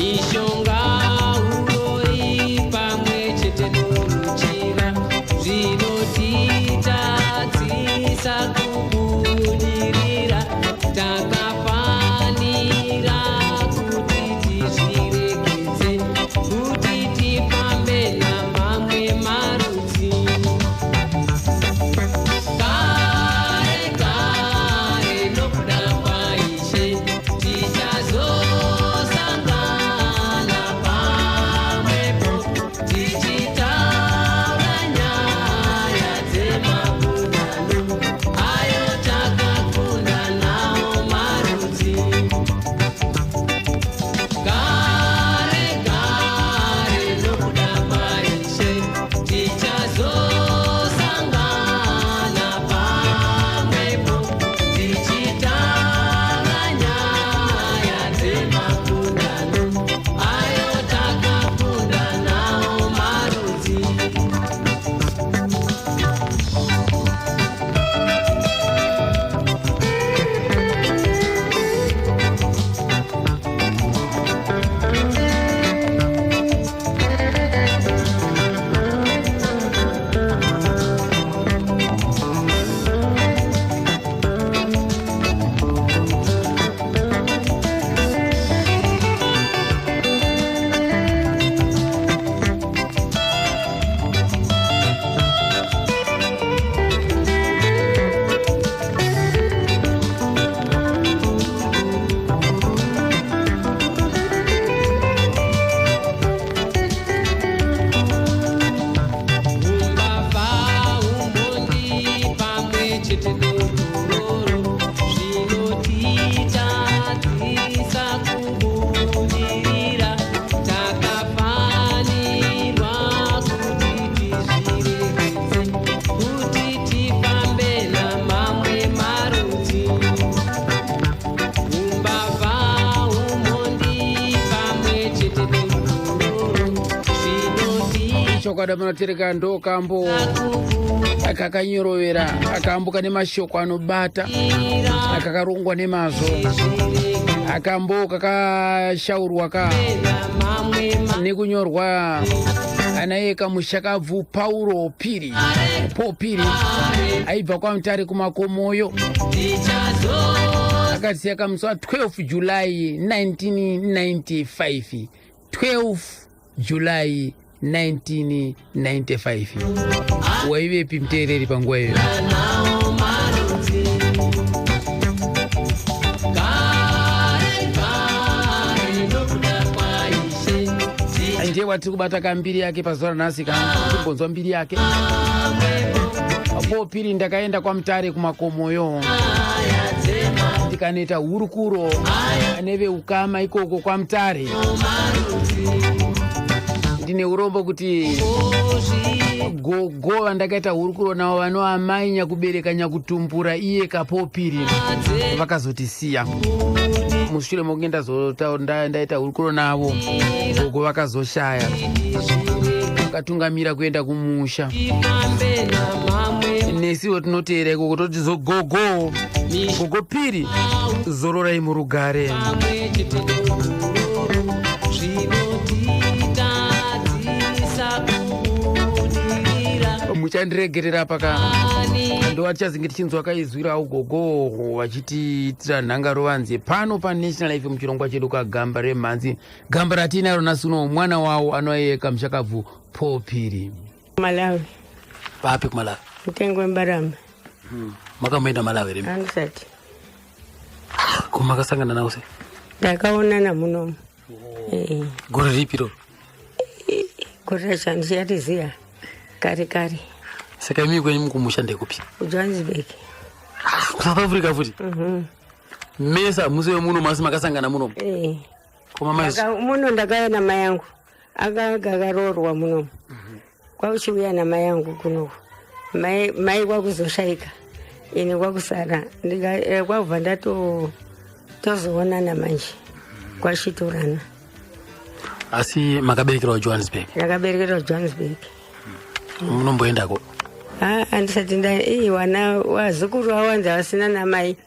Mishonga uroyi pamwe chete noruchiva zvinotitadzisa kubudirira. Takafanira kuti tizviregedze kuti tifambe namamwe marudzi. Kare kare nokuda kwaIshe tichazosangana pamwepo tichitaura nyaya dzemakundano ayo takakunda nawo marudzi. Kare kare nokuda kwaIshe tichazosangana pamwepo tichitaura nyaya dzemakundano ayo takakunda nawo marudzi. Umbavha, umhondi pamwe chete nouroro zvinotitadzisa kubudirira. Takafanirwa kuti tizviregedze kuti tifambe namamwe marudzi. Umbavha, umhondi pamwe chete nouroro zvinoti Chokwadi munotereka ndokambo kakanyorovera, akambo kane mashoko anobata, akakarongwa nemazvo, akambo kakashaurwa ka nekunyorwa anaye kamushakabvu Pauro Piri, Paul Piri, aibva kwaMutare kuMakomoyo, akasiya kamusi wa 12 July 1995, 12 July 1995. Waivepi muteereri panguva iyoyo? Nawo marudzi. Kare kare nokuda kwaIshe Ndiye watiri kubata kambiri yake pazuva ranhasi, kambonzwa mbiri yake Paul Piri. Ndakaenda kwaMutare kuMakomoyo, ndikanoita hurukuro neveukama ikoko kwaMutare. Ndine urombo kuti gogo vandakaita hurukuro navo, vanova amai nyakubereka nyakutumbura iye kaPaul Piri, vakazotisiya mushure mokunge ndaita hurukuro navo. Gogo vakazoshaya, vakatungamira kuenda kumusha. Tifambe namamwe Nesiwo tinoteera ikoko, toti zogogo, gogo Piri, zororai murugare. Pamwe chete nouroro zvinotitadzisa kubudirira. Muchandiregerera paka Ani ndo vatichazinge tichinzwa kaizwirawo gogo vachitiitira nhangarovanze pano paNational Life muchirongwa chedu kagamba remhanzi. Gamba ratinaro nhasi uno mwana wawo anoyeka mushakabvu Paul Piri. Malawi. Papi kuMalawi? Mutengo wembaramba. Makamboenda Malawi here? Handisati. Ko makasangana nawo sei? Ndakaonana munomu. Gore ripi roro? Gore racho handichariziya, kare kare. Saka imi kwenyu mukumusha ndekupi? KuJohannesburg. KuSouth Africa futi? Mese hamusi wemuno, masi makasangana munomu? Eh. Koma mai Muno ndakauya namai yangu, akanga akaroorwa munomu, kwakuchiuya namai yangu kunoku. Mai kwakuzoshaika, ini kwakusara. Kwakubva ndato tozoonana manje kwachitorana. Asi makaberekerwa Johannesburg? Ndakaberekerwa Johannesburg. Munomboendako? Handisati nda ii wana wazukuru awanza vasina namai.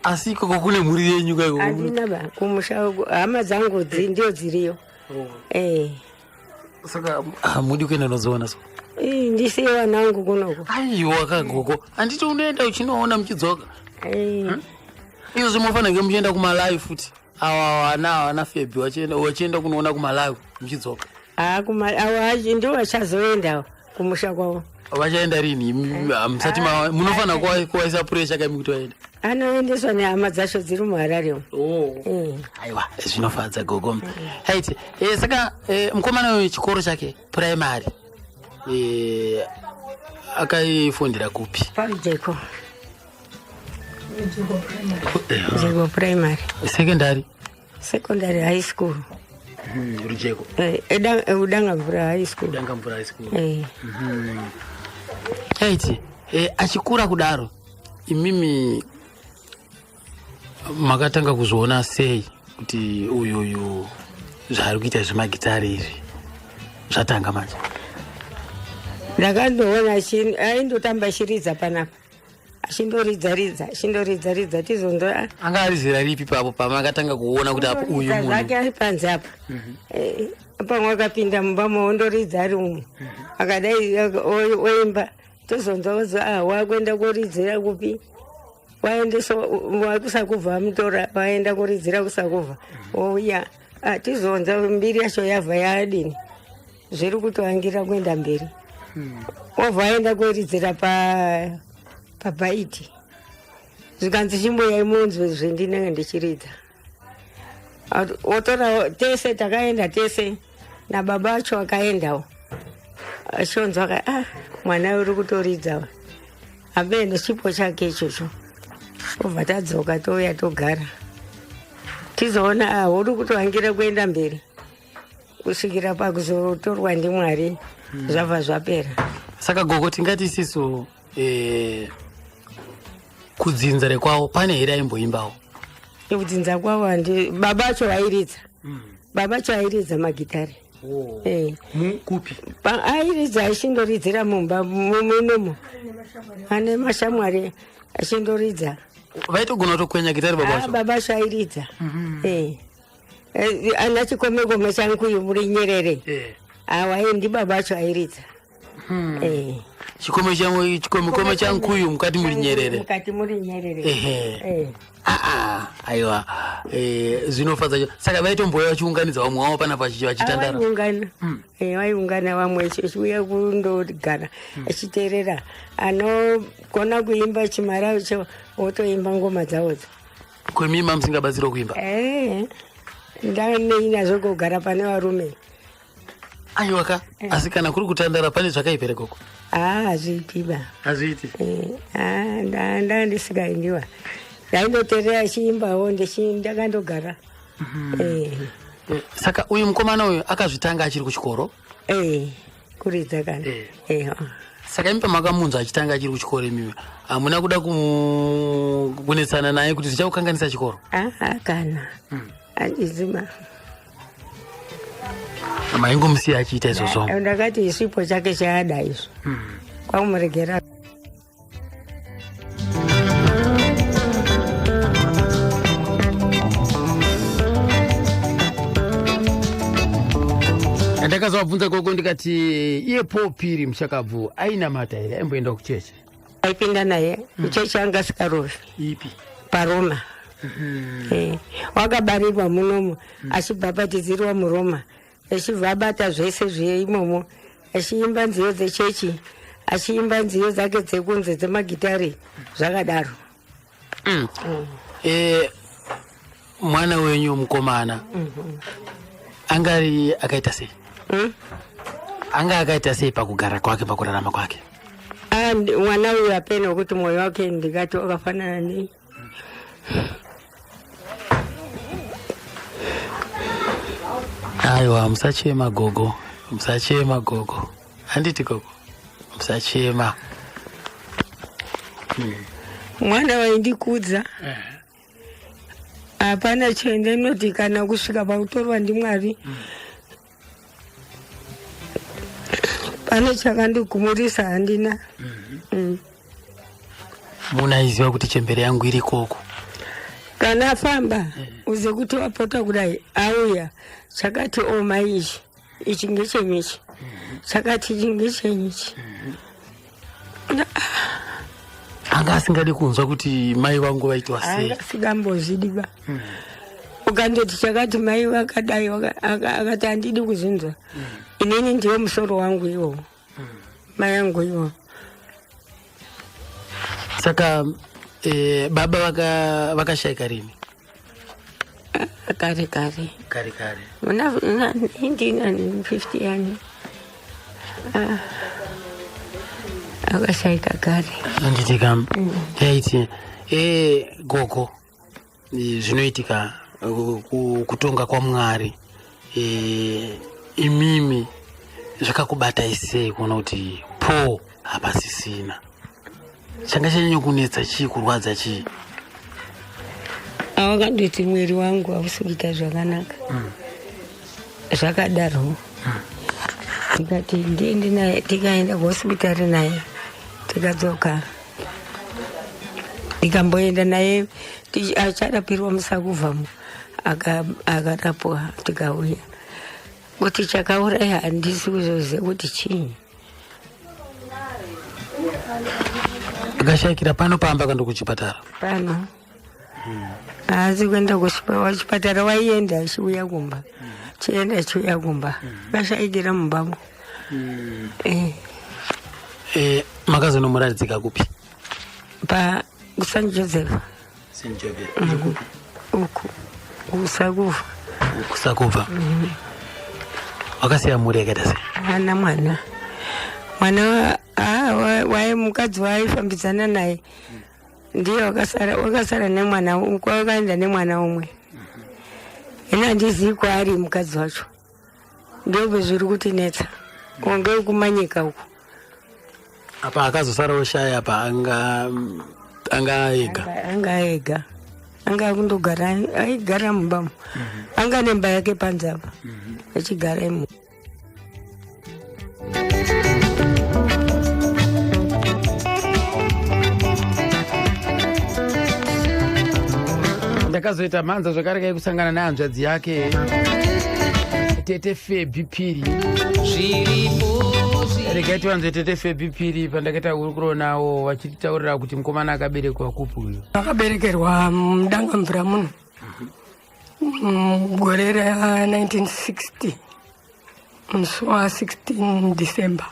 Asi ikoko kune mhuri yenyu ka ikoko? Handina ba kumusha uku, hama dzangu ndio dziriyo. Eh. Saka hamudi kuenda nodziona so? Ii, ndisiye vana vangu kunoko. Aiwa kagogo, handiti unoenda uchinoona muchidzoka? Eh. Izvozvo munofanira kunge muchienda kuMalawi futi. Awa vana vana Febi vachienda kunoona kuMalawi muchidzoka. Ah, awa ndiwo vachazoenda kumusha kwavo. Vachaenda rini? Hamusati munofanira kuvaisa puresha kaimi kuti vaende. Anoendeswa nehama dzacho dziri muHarare umu. Oh. Aiwa, zvinofadza gogo. Haiti, saka mukomana uyu chikoro chake primary akaifundira kupi? PaRujeko. Rujeko Primary. Secondary? Secondary high school. Rujeko. Udangamvura High School. Dangamvura High School. Eh. Haiti, achikura kudaro, imimi makatanga kuzviona sei kuti uyuyu zvaari kuita zvemagitari izvi zvatanga manje? Ndakandoona aindotamba achiridza panapa, achindoridza ridza, achindoridza ridza, tizondo Anga ari zera ripi papo pamakatanga kuona kuti apo uyu munhu? Zvake ari panze apa. Pamwe akapinda mumba moondoridza ari umu, akadai oimba, tozonzwa kuzi ah, wakuenda koridzira kupi, waendeswa wakuSakubva, amutora waenda kuridzira kuSakubva, ouya. Ah, tizonzwa mbiri yacho yabva yadini, zviri kutoangira kuenda mberi, obva aenda kuridzira pabhaiti, zvikanzi chimboyai munzwe zvendinenge ndichiridza. Otora tese, takaenda tese nababa acho, akaendawo achionzwa ka, ah, mwana uri kutoridza, amene chipo chake ichocho. Obva tadzoka, touya togara, tizoona ah, uri kutoangira kuenda mberi kusvikira pakuzotorwa ndiMwari, zvabva zvapera. Saka gogo, tingati isisu kudzinza rekwavo pane here aimboimbawo? Kudzinza kwavo handi, baba acho vairidza, baba acho airidza magitari. Kupi? Airidza achindoridzira mumba munomo, ane mashamwari, achindoridza. Vaitogona kutokwenya gitari baba Ah, vacho? Baba acho airidza. Ana Chikomekome Chankuyu Muri Nyerere. Awa ndi baba acho airidza. Chikomekome chankuyu mukati muri nyerere. Mukati muri nyerere. Ehe. Aa, aiwa, zvinofadza. Saka vaitomboya vachiunganidza vamwe vavo panapa vachitandara? Vaiungana. Vaiungana vamwe, achiuya kundogara achiteerera, anogona kuimba chimara cho otoimba ngoma dzavodzo. Kwemima musingabatsiriwo kuimba? Ndanei nazvo kugara pane varume? Aiwa ka, asi kana kuri kutandara pane zvakaipere koko? Haa, hazviitiba. Hazviiti. Nda ndisingaindiwa, ndaindoteerera achiimbawo, ndakandogara. Saka uyu mukomana uyu akazvitanga achiri kuchikoro? Kuridza kana. Saka imi pamakamunzwa achitanga achiri kuchikoro, imimi hamuna kuda kunetsana naye kuti zvichakukanganisa chikoro? Aa, kana handizima. Maingomusiya achiita izvozvo? Ndakati isipo chake chaada izvo, kwamuregera. Ndakazovabvunza gogo ndikati iye Paul Piri mushakabvu ainamata here, aimboenda kuchechi? Aipinda naye kuchechi, anga asikarovi. Ipi? PaRoma. Wakabarirwa munomu, achibhabhatidzirwa muRoma, achibva abata zvese zveimomo, achiimba nziyo dzechechi, achiimba nziyo dzake dzekunze dzemagitari, zvakadaro. Mwana wenyu mukomana angari akaita sei? Anga akaita sei pakugara kwake, pakurarama kwake? Ah, mwana uyu apena wekuti mwoyo wake ndikati wakafanana nei. Aiwa, musachema gogo, musachema gogo, handiti gogo, musachema. Mwana waindikudza, hapana chendinoti kana kusvika pakutorwa ndiMwari pane chakandigumurisa, handina. Munaiziva kuti chembere yangu iri ikoko. Kana afamba uze kuti wapota kudai auya chakati oma ichi ichi ngechenyu ichi chakati ichi ngechenyu ichi. Anga asingadi kunzwa kuti mai vangu vaitwa sei. Anga asingambozvidi ba. Ukandoti chakati mai vakadai akati handidi kuzvinzwa. Inini ndiwo musoro wangu iwowo. Mai yangu iwowo. Saka baba vakashaika rini? Kare kare. Kare kare. Muna 1950 yani. Akashaika kare. Anditika. Yaiti gogo zvinoitika kutonga kwaMwari. Imimi zvakakubatai sei kuona kuti po hapasisina? Changa chanyanya kunetsa chii, kurwadza chii? Awakandoti mwiri wangu hausi kuita zvakanaka. Zvakadaro. Tikati ndiende naye, tikaenda kuhospitari naye, tikadzoka. Tikamboenda naye acharapirwa musakuvhamo, akarapwa tikauya. Kuti chakauraya handisi kuzoziva kuti chii. Akashaikira pano pamba kana kuchipatara? Pano. Haasi kuenda kuchipatara, waienda achiuya kumba. Chienda achiuya kumba. Akashaikira mumbamo. Makazonomuratidzika kupi? Pa St Joseph. St Joseph. Uku. Kusakufa. Kusakufa. Wakasiya mhuri yakaita sei? Haana mwana. Mwana waye mukadzi waaifambidzana naye ndiye wakasara nemwana, wakaenda nemwana umwe. Ina handizivi kwaari mukadzi wacho. Ndobve zviri kutinetsa. Onge kumanyika uku. Apa akazosara oshaya apa anga ega. Anga ega. Anga kundogara, aigara mumba. Anga nemba yake panze apa. Achigara imo. Ndakazoita mhanza zvakare kai kusangana nehanzvadzi yake Tete Febi Piri. Regai tivanzwe Tete Febi Piri pandakaita hurukuro navo vachititaurira kuti mukomana akaberekwa kupi uyu. Akaberekerwa muDangamvura muno mugore ra 1960 musi wa 16 December.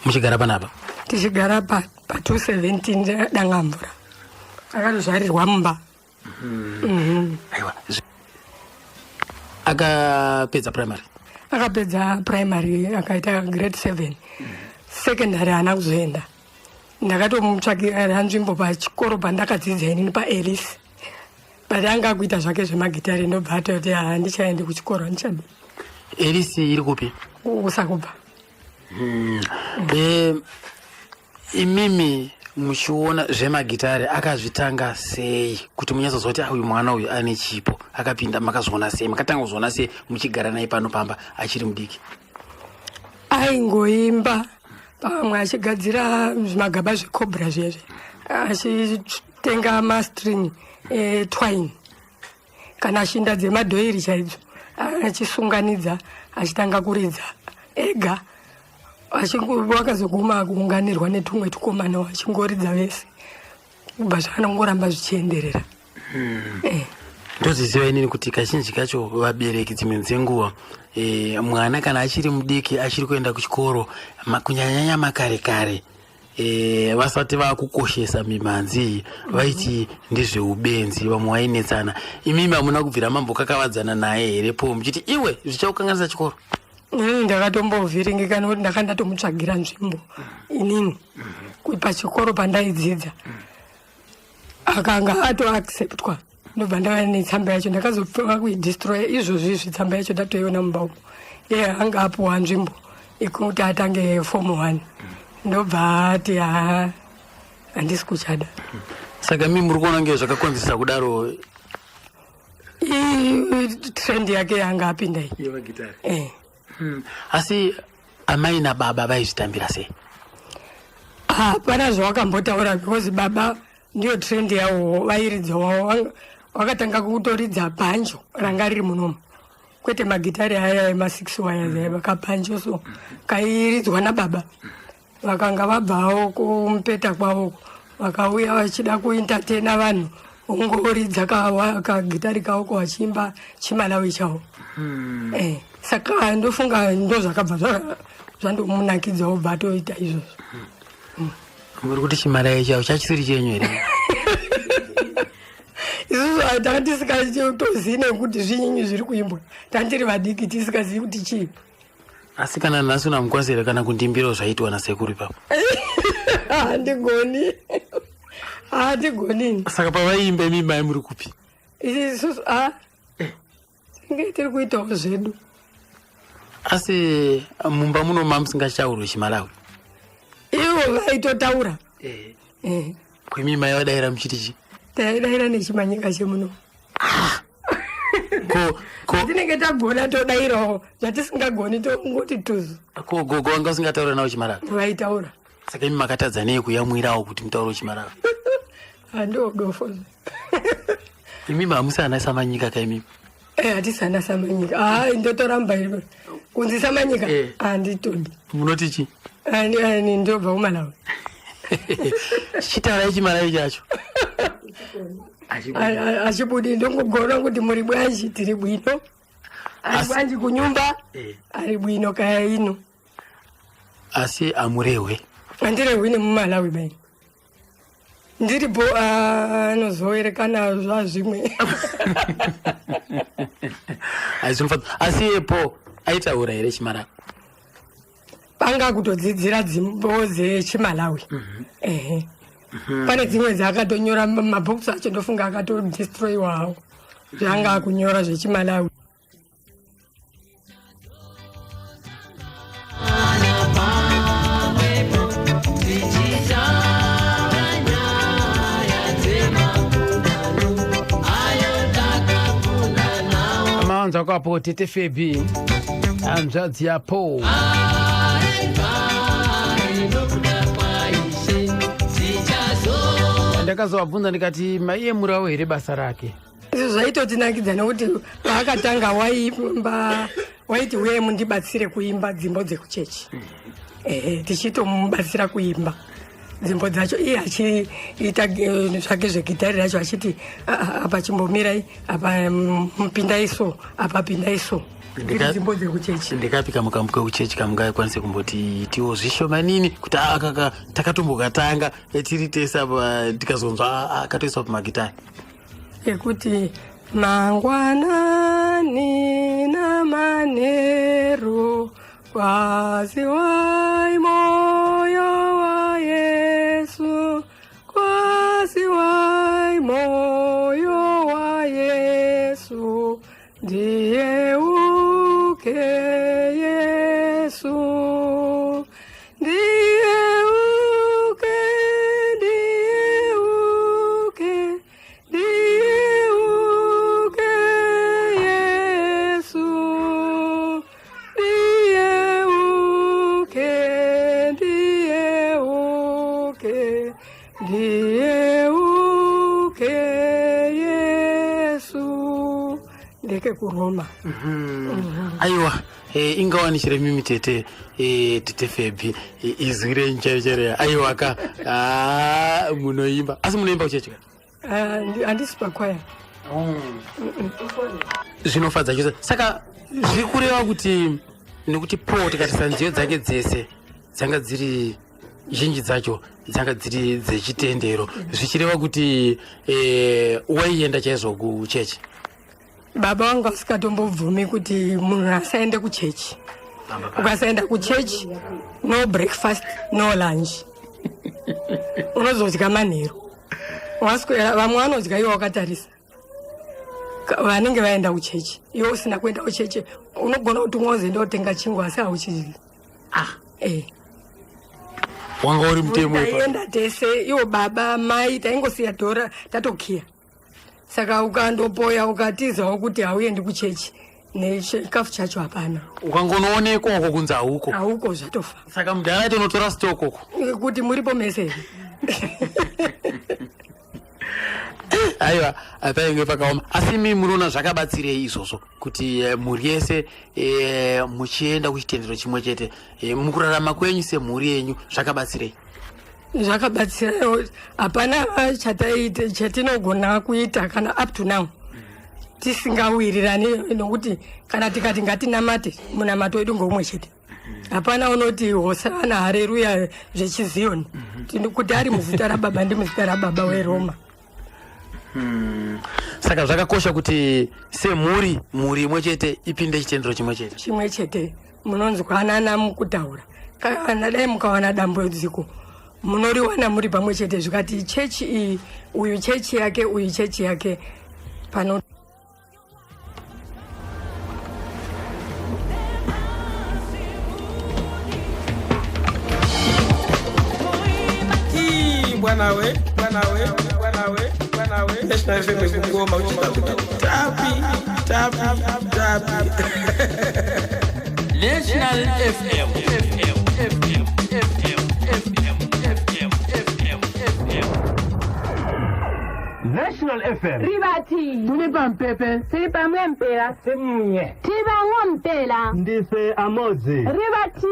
Muchigara panapa? Tichigara pa 217 Dangamvura. Akatozvarirwa mumba. Aiwa. Akapedza primary? Akapedza primary akaita grade 7. Secondary haana kuzoenda. Ndakatomutsvakira nzvimbo pachikoro pandakadzidza inini paElis. But anga kuita zvake zvemagitare ndobva atoti handichaendi kuchikoro, handichadi. Elis iri kupi? Kusakubva. Imimi muchiona zvemagitare akazvitanga sei kuti munyatsozwa kuti uyu mwana uyu ane chipo? Akapinda makazviona sei? Makatanga kuzviona sei muchigara naye pano pamba achiri mudiki? Aingoimba pamwe achigadzira zvimagaba zvecobra zvezve, achitenga mastring etwine kana shinda dzemadhoiri chaidzo, achisunganidza achitanga kuridza ega. Wakazoguma kuunganirwa netumwe tukomana achingoridza vese, kubva zvaanongoramba zvichienderera. Ndoziziva inini kuti kazhinji kacho vabereki dzimwe dzenguva mwana kana achiri mudiki achiri kuenda kuchikoro, kunyanyanya makare kare vasati vakukoshesa mimhanzi vaiti ndezveubenzi, vamwe vainetsana. Imimi hamuna kubvira mambokakavadzana naye here po muchiti iwe zvichakukanganisa chikoro? Inini ndakatombovhiringika nekuti ndakanga ndatomutsvagira nzvimbo inini pachikoro pandaidzidza. Akanga atoacceptwa, ndobva ndauya netsamba yacho. Ndakazopfeka kuidestroya izvozvi izvi, tsamba yacho ndatoiona mumba umo. Iye anga apuwa nzvimbo ekuti atange form 1, ndobva ati handisi kuchada. Saka mi muri kuona kunge zvakakonzesa kudaro trend yake yanga apinda iyi Asi amai nababa vaizvitambira sei? Hapana zvawakambotaura because baba ndiyo trend yavo vairidza wavo vakatanga kutoridza bhanjo ranga riri munomu kwete magitari aya ema6 wires aya vakabhanjo so kairidzwa nababa vakanga vabvawo kumupeta kwavo vakauya vachida kuentertaina vanhu ongoridza kagitari kavo ko vachiimba chimalawi chavo hmm. eh, saka ndofunga ndo zvakabva zvandomunakidza obva atoita izvozvo hmm. muri kuti chimalawi chavo chachisiri chenyu here isusu tanga tisikatozivi nekuti zvinyinyi zviri kuimbwa tanga tiri vadiki tisikazivi kuti chii asi kana nhasi unamukwanisa here kana kundimbirawo zvaitwa nasekuru ipapo handigoni handigoni saka pavaiimba imi mai muri kupi isusu a eh. tinge tiri kuitawo zvedu asi mumba muno mamusingachaurwe chimalawi ivo vaitotaura eh. eh. Kwemi mai vadaira muchiti chi? Taidaira nechimanyika chemuno. Ah. Ko ko tinenge tagona todairawo zvatisingagoni tongoti tuzu. Ko gogo vanga usingataura nawo chimalawi? Vaitaura. Saka imi makatadza nei kuyamwirawo kuti mutaure chimalawi? Handiwo dofo. Imi hamusi ana samanyika ka imi? Eh, hatisi ana samanyika. Ah, ndotoramba iri. Kunzi samanyika eh. handitodi. Munoti chi? Ani ndobva kuMalawi. Chitaurai chimalawi chacho. Achibudi ndongogona kuti muri bwanji tiri bwino. Ari bwanji kunyumba eh. ari bwino kaya ino. Asi amurehwe. Andirehwi nemuMalawi bai. Ndiripo anozoerekana zvazvimwe. Asi iyepo aitaura here chimalawi? Panga kutodzidzira dzimbo dzechimalawi. Mhm. Ehe. Pane dzimwe dzaakatonyora mabhokisi acho ndofunga akatodestroyiwa hawo. Zvanga akunyora zvechimalawi. Maanza kwapo tete Febi hanzvadzi yapo ndakazovabvunza ndikati maiyemurawo here basa rake izvo zvaitotinakidza nekuti paakatanga waimba waiti uyai mundibatsire kuimba dzimbo dzekuchechi ehe tichitomubatsira kuimba dzimbo dzacho iye achiita eh, zvake zvegitari racho achiti ah, ah, apa chimbomirai apa mm, pindai so apa pindai so dzimbo dzekuchechi ndikapi kamukambo kekuchechi kamungakwanise kumboti tiwo zvishomanini kuti akaka ah, takatombokatanga eh, tiri tese apa tikazonzwa akatoiswa pamagitari yekuti mangwanani namanheru kwaziwai moyo wa Yesu kwaziwai moyo wa Yesu ndiye uke Yesu ndiye uke ndiye uke ndiye uke Yesu ndiye uke ndiye uke ndiye uke Yesu ndeke kuroma mhm. aiwa eh, ingawani chiremimi tete eh, tete febi eh, izwi renyu chairo chairo aiwa ka ah, munoimba asi munoimba kuchechi ka ah, handisi pakwaya oh. zvinofadza chose saka zviri kureva kuti nekuti po tikatisa nziyo dzake dzese dzanga dziri zhinji dzacho dzanga dziri dzechitendero zvichireva kuti eh, waienda chaizvo kuchechi baba vangu vasikatombobvumi kuti munhu asaende kuchechi ukasaenda kuchechi no breakfast no lunch unozodya manheru waswera vamwe vanodya iwe wakatarisa vanenge vaenda kuchechi iwe usina kuenda kuchechi unogona kuti ungozoenda kutenga chingwa asi hauchidyi ah. eh. wanga uri mutemo taienda tese iwo baba mai taingosiya dhora tatokiya saka ukandopoya ukatizawo kuti hauendi kuchechi Nechikafu chacho hapana. Ukangonoonekwa uko kunzi hauko. Hauko, zvatofa. Saka mudhara aitonotora stock uko. Kuti muripo mese here? Aiwa, painge pakaoma. Asi imi munoona zvakabatsirei izvozvo kuti mhuri yese muchienda kuchitendero chimwe chete, mukurarama kwenyu semhuri yenyu zvakabatsirei? Zvakabatsira, hapana chataita chatinogona kuita kana up to now tisingawirirani, nokuti kana tikati ngatinamate, munamato wedu ngeumwe chete. Hapana unoti hosana hareruya zvechiziyoni. Kuti ari muzita rababa, ndi muzita rababa weroma. Saka zvakakosha kuti semhuri, mhuri imwe chete ipinde chitendero chimwe chete. Chimwe chete, munonzwanana mukutaura. Kana dai mukawana dambudziko, munoriwana muri pamwe chete. Zvikati chechi iyi, uyu chechi yake, uyu chechi yake, pano. Ii, bwana we, bwana we, bwana we, bwana we, National FM ikugoma uchida kuti tapi tapi tapi. National FM, FM, FM, FM, FM, FM, FM, FM. National FM. Rivati. Tuli pampepe. Tiri pamwe mpera. Timnye. Tivamwe mpela. Ndise amodzi. Rivati.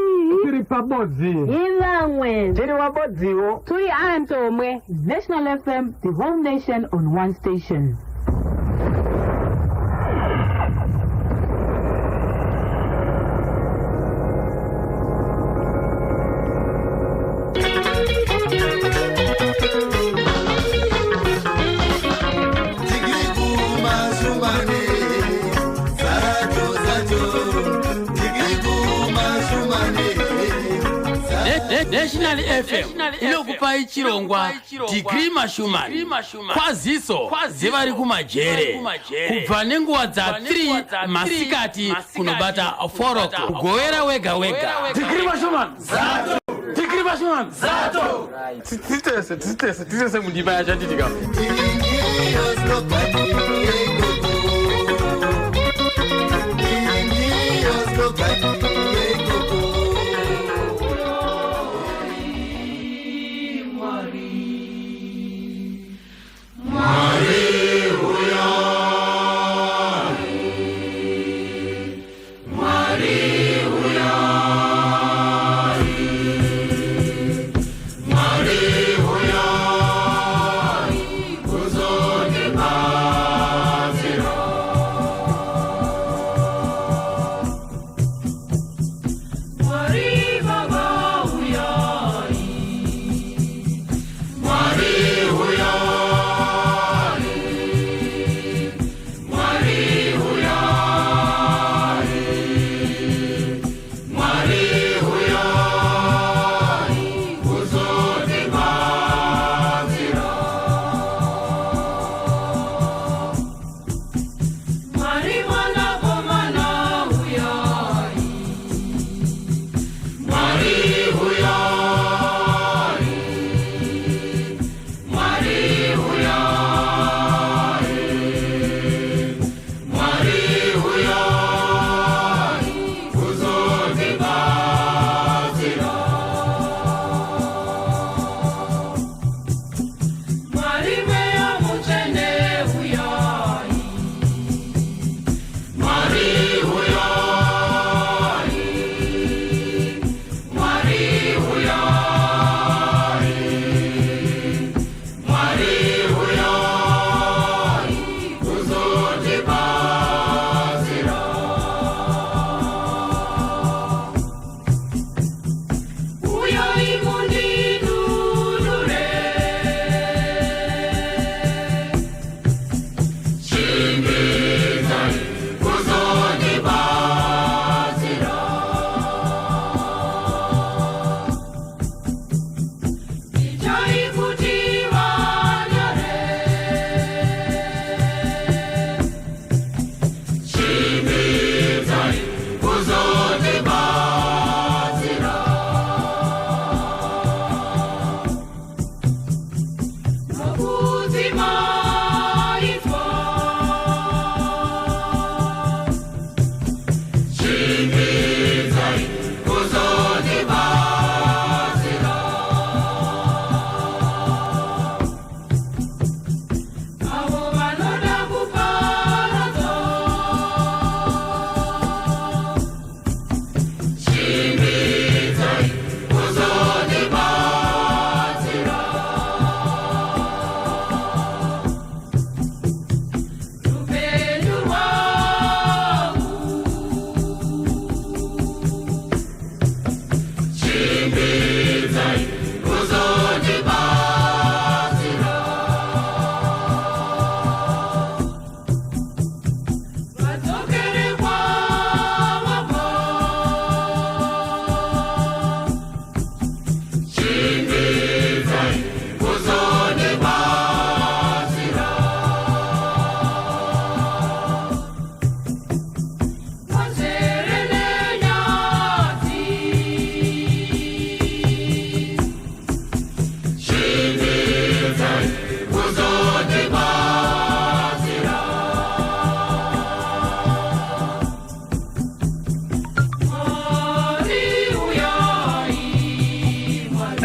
Tiri pabodzi. Ivamwe. Tiri wabodziwo. Turi antomwe. National FM, the whole nation on one station. National FM inokupai chirongwa Degree Mashumani, kwaziso dzevari kumajere, kubva nenguva dza3 masikati kunobata 4 o'clock, kugovera wega wega. Degree Mashumani, zato. Degree Mashumani, zato. Titese, titese, titese mundima yacho anditika. Ndiyo slogan yegogo. Ndiyo slogan yegogo. Kuzondibatsira.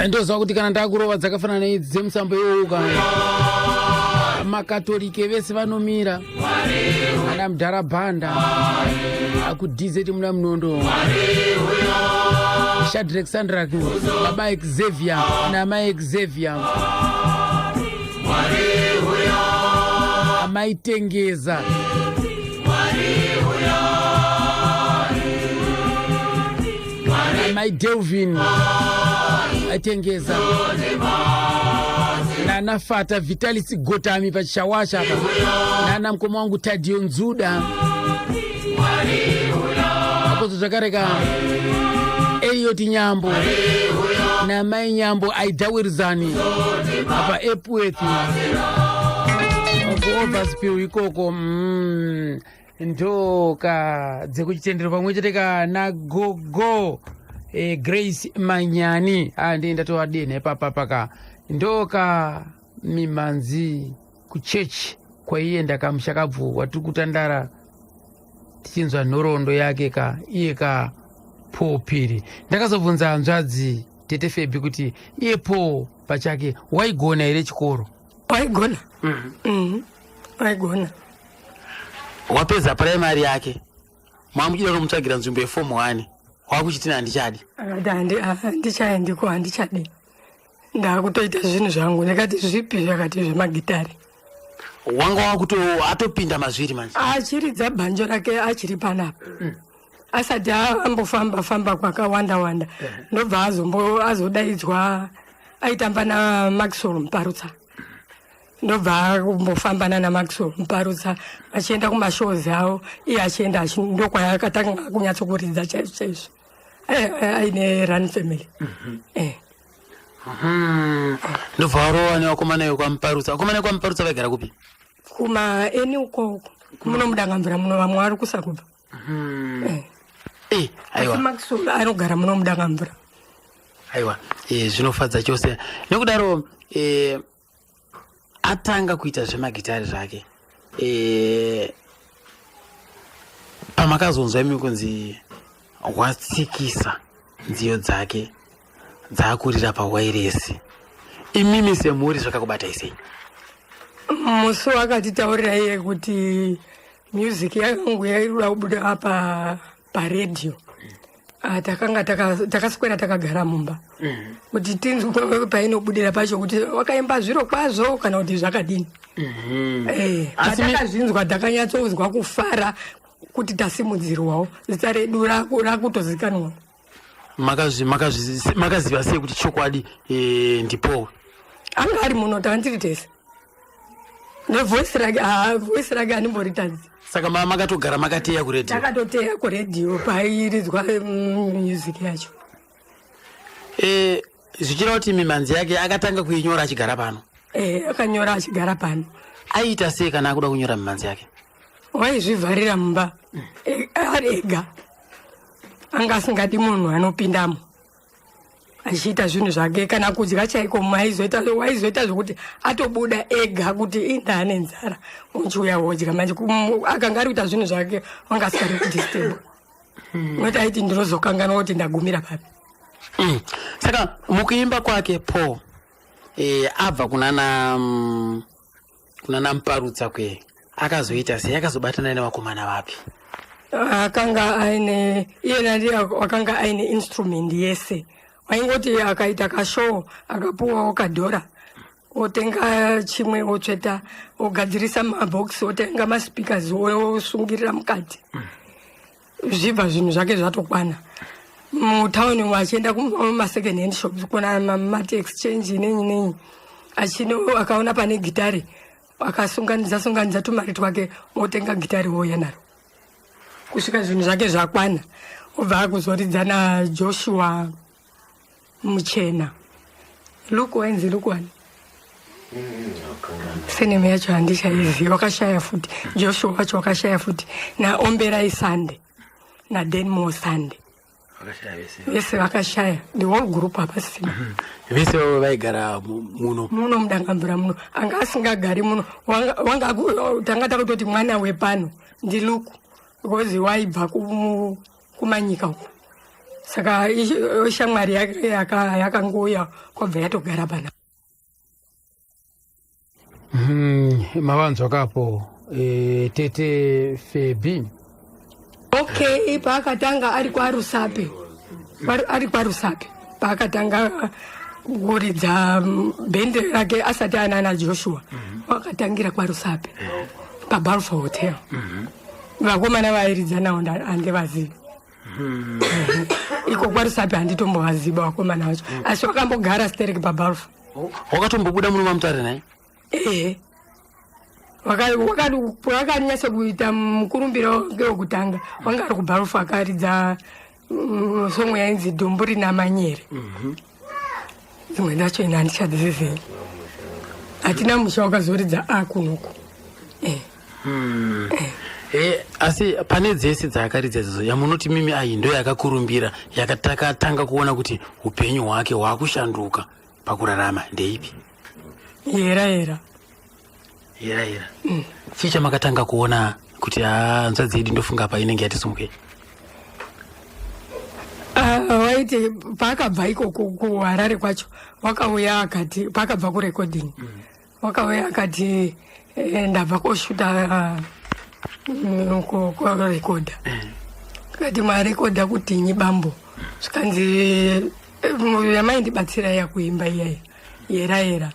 Ndoziva kuti kana ndakurova dzakafanana neidzi dzemusambo iwouka, makatolike vese vanomira, ana mudhara bhanda akudz muna munondo, Shadrack, Sandrak, baba Xavier namai Xavier, amaitengeza amai Delvin aitengeza, nana Fata Vitalis Gotami pachishawasha apa, nana mukoma wangu Tadio Nzuda akozo zvakareka, Eliot Nyambo namai Nyambo, Aidawirizani apa Epworth, kuOverspill ikoko. Ndoka dzekuchitendero pamwe chete ka nagogo Grace Manyani. Ndi ndatovadenha ipapapa ndoka mimhanzi kuchechi kwaienda kamushakabvu watiri kutandara tichinzwa nhoroondo yake ka iye ka Paul Phiri. Ndakazobvunza hanzvadzi tete Febi kuti iye Paul pachake waigona here chikoro? Waigona. Waigona. Wapedza primary yake, mamuchida kumutsvagira nzvimbo yeform 1, wakuchitina handichadi. Akati, "Handichaendiko, handichadi, ndakutoita zvinhu zvangu." Ndikati, "Zvipi?" Zvakati, "Zvemagitari." Wanga wakuto atopinda mazviri manje. Achiridza bhanjo rake achiri panapa, asati ambofamba famba kwakawanda wanda. Ndobva azombo azodaidzwa, aitamba naMaxwell Muparutsa. Ndobva akumbofambana naMaxwell Muparutsa vachienda kumashows avo, iye achienda ndokwayakatanga kunyatsokuridza chaizvo chaizvo, aine Run Family. Ndobva warova nevakomana vekwaMuparutsa. Vakomana vekwaMuparutsa vaigara kupi? Kuma eni ukoko muno muDangamvura muno, vamwe vari kusakubva. Asi Aiwa. Maxwell anogara muno muDangamvura. Aiwa, zvinofadza chose. Nekudaro atanga kuita zvemagitari zvake, pamakazonzwa imi kunzi watsikisa nziyo dzake dzaakurira pawairesi, imimi semhuri zvakakubatai sei? Musi wakatitaurira iye kuti music yangu yaida kubuda pa paredhiyo, takanga takaswera takagara mumba kuti tinzwe painobudira pacho kuti wakaimba zviro kwazvo kana kuti zvakadini. Asi Patakazvinzwa takanyatsonzwa kufara kuti tasimudzirwawo, zita redu rakutozikanwawo. Makaziva sei kuti chokwadi ndiPaul? Anga ari muno, tanga tese nevoice rake. Voice rake handimboritadzi. Saka makatogara makateya kuredhiyo? Takatoteya kuredhiyo pairidzwa music yacho. Zvichireva kuti mimhanzi yake akatanga kuinyora achigara pano? Akanyora achigara pano. Aiita sei kana akuda kunyora mimhanzi yake? Waizvivharira mumba ari ega, anga asingadi munhu anopindamo achiita zvinhu zvake. Kana kudya chaiko maizoita, waizoita zvokuti atobuda ega kuti inda ane nzara, uchiuya wodya. Manje akanga ari kuita zvinhu zvake, wanga asingadi kudisturb, nokuti aiti, "Ndinozokanganwa kuti ndagumira papi." Saka mukuimba kwake Paul, abva kunana Muparutsa kwe, akazoita sei? Akazobatana nevakomana vapi? Akanga aine, iyena ndiye akanga aine instrument yese. Waingoti akaita kashow, akapuwawo kadhora, otenga chimwe, otsveta, ogadzirisa mabhokisi, otenga maspeakers, osungirira mukati, zvibva zvinhu zvake zvatokwana. Mutauni umu achienda kumasecond hand shops, kuna mati exchange nenyi nenyi, achino akaona pane gitari, akasunganidza sunganidza tumari twake, otenga gitari, ouya naro kusvika zvinhu zvake zvakwana. Obva akuzoridza naJoshua Muchena, Luke, wainzi Luke wani, surname yacho handichaizivi, wakashaya futi. Joshua wacho wakashaya futi, naOmberai Sande naDenmo Sande. Vakashaya vese? Vese vakashaya, the whole group hapasisina. Vese vavo vaigara muno? Muno muDangamvura muno. Anga asingagari muno wanga tanga takutoti mwana wepano ndiLuku, because waibva kumanyika uko. Saka shamwari yake yakangouya kwabva yatogara pana. Mavanzwa kapo tete Febi. Okay, paakatanga ari kwaRusape, ari kwaRusape paakatanga kuridza bhendi rake asati anana Joshua. Wakatangira kwaRusape paBalfour Hotel. Vakomana vairidza nawo handivazivi. Iko kwaRusape handitombovaziva vakomana vacho, asi wakambogara stereki paBalfour. Wakatombobuda muno maMutare naye? Ehe, wakanyatsa kuita mukurumbiro wekutanga wanga ari kuBalfour, akaridza song yainzi "Dhombo Rina Manyere". Dzimwe dzacho ine handichadzizivi. Hatina musha wakazoridza akunoku. Asi pane dzese dzaakaridza idzodzo yamunoti mimi ai ndo yakakurumbira, yakatakatanga kuona kuti upenyu hwake hwakushanduka pakurarama, ndeipi? "Yera Yera". "Yera Yera". Chii chamakatanga kuona kuti hanzvadzi yedu ndofunga pa inenge yatisumukei? Ah, waiti paakabva ikoko kuHarare kwacho wakauya akati, paakabva kurecording wakauya akati, "Ndabva koshuta, korekodha." Kati, "Marekodha kutinyi bambo?" Zvikanzi, "Yamaindibatsira yakuimba iyaya, Yera Yera."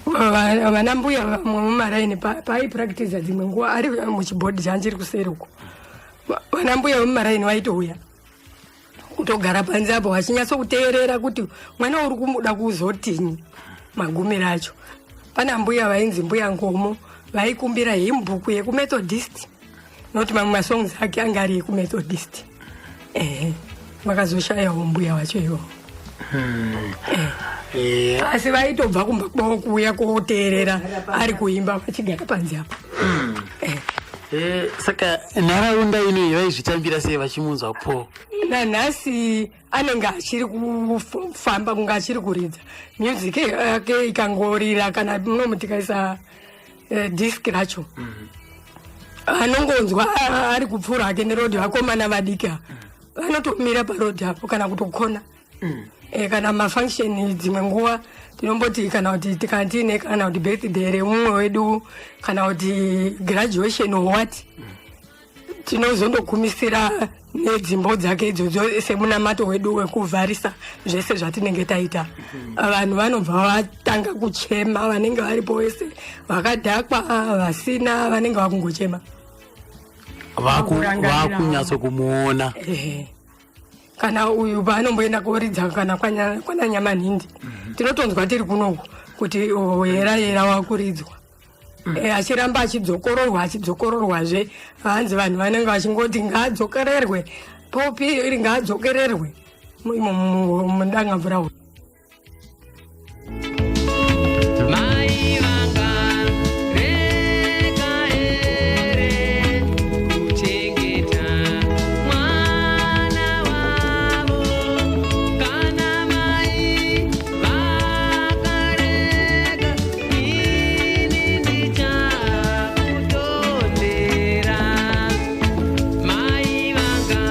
Vana mbuya vamwe mumaraini paaipractiza dzimwe nguva ari muchibhodhi chanchiri kuseri uko, vana mbuya vemumaraini vaitouya kutogara panze apo vachinyatsokuteerera kuti mwana uri kumuda kuzotinyi magumiro acho. Pana mbuya vainzi Mbuya Ngomo, vaikumbira hymn book yekuMethodist nokuti mamwe masongs ake anga ari ekuMethodist. Ehe, vakazoshayawo mbuya vacho ivovo. Asi vaitobva kumba kwavo kuuya koteerera ari kuimba vachigara panze apo. Saka nharaunda inoyi vaizvitambira sei vachimunzwa po? Nanhasi anenge achiri kufamba kunge achiri kuridza music yake. Ikangorira kana munomu tikaisa disk racho, anongonzwa ari kupfuura hake nerodhi. Vakomana vadiki ava vanotomira parodhi apo kana kutokona. Kana mafunction dzimwe nguva tinomboti kana kuti tikatine kana kuti birthday remumwe wedu kana kuti graduation or what, tinozondogumisira nedzimbo dzake idzodzo semunamato wedu wekuvharisa zvese zvatinenge taita. Vanhu vanobva vatanga kuchema, vanenge varipo wese, vakadhakwa, vasina, vanenge vakungochema. Kurangarira. Vakunyatsokumuona. Ehe. Kana uyu paanomboenda koridza kana kwana Nyamanhindi, tinotonzwa tiri kunoku kuti, "Oh, Yera Yera wakuridzwa." Achiramba achidzokororwa, achidzokororwazve. Hanzi vanhu vanenge vachingoti ngaadzokererwe popi iri, ngaadzokererwe imo muDangamvura. Mai vanga rega here kuchengeta mwana wavo? Kana mai vakarega, ini ndichakutondera. Mai vanga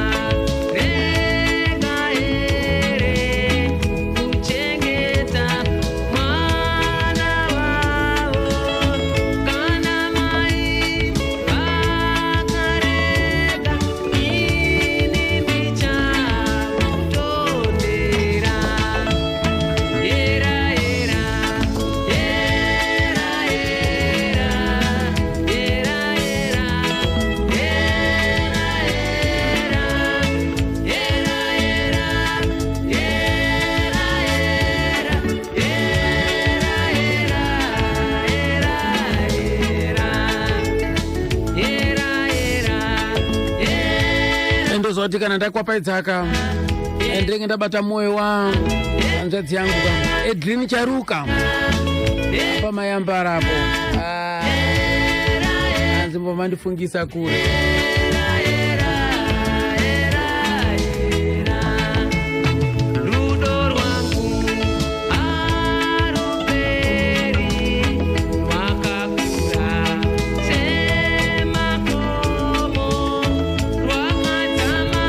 rega here kuchengeta mwana wavo? Kana mai vakarega, ini ndichakutondera. Yera yera, yera yera, yera yera, yera yera, yera yera, yera yera, yera yera, yera yera, yera. Ndozvati kana ndakwapaidzaka ndinenge ndabata mwoyo wa hanzvadzi yangu ka Edlin Charuka pamayambarapo. Hanzi mbomandifungisa kure. Rudo rwangu haruperi, rwakakura semakomo, rwakadzama.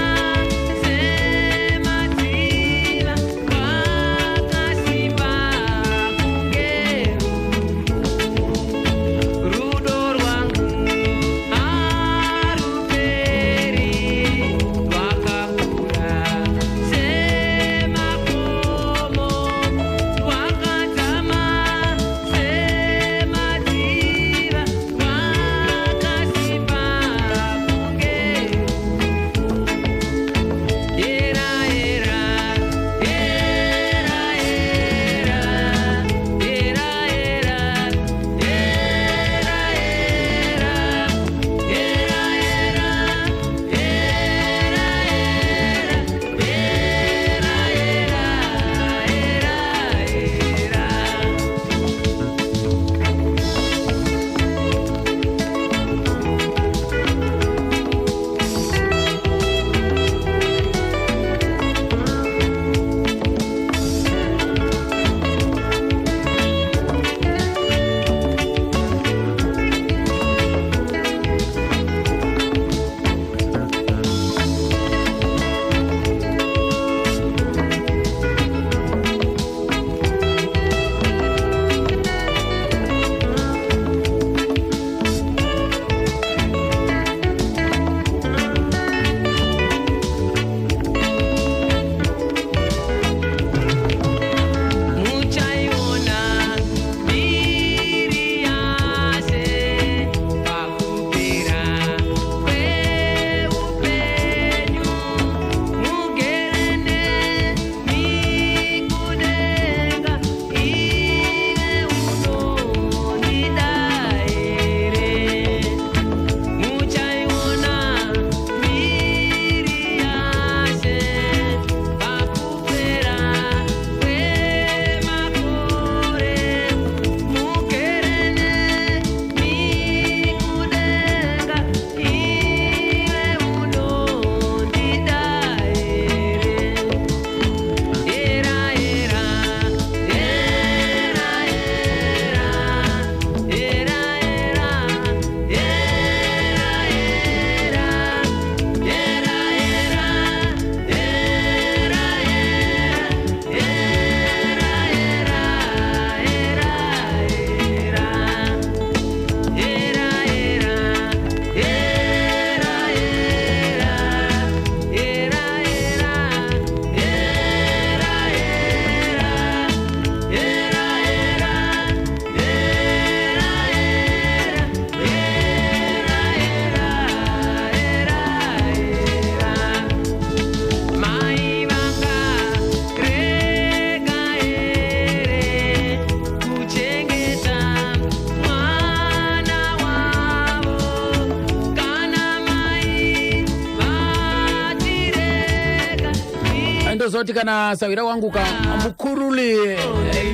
Ndoziva kuti kana sahwira wangu ka mukuruli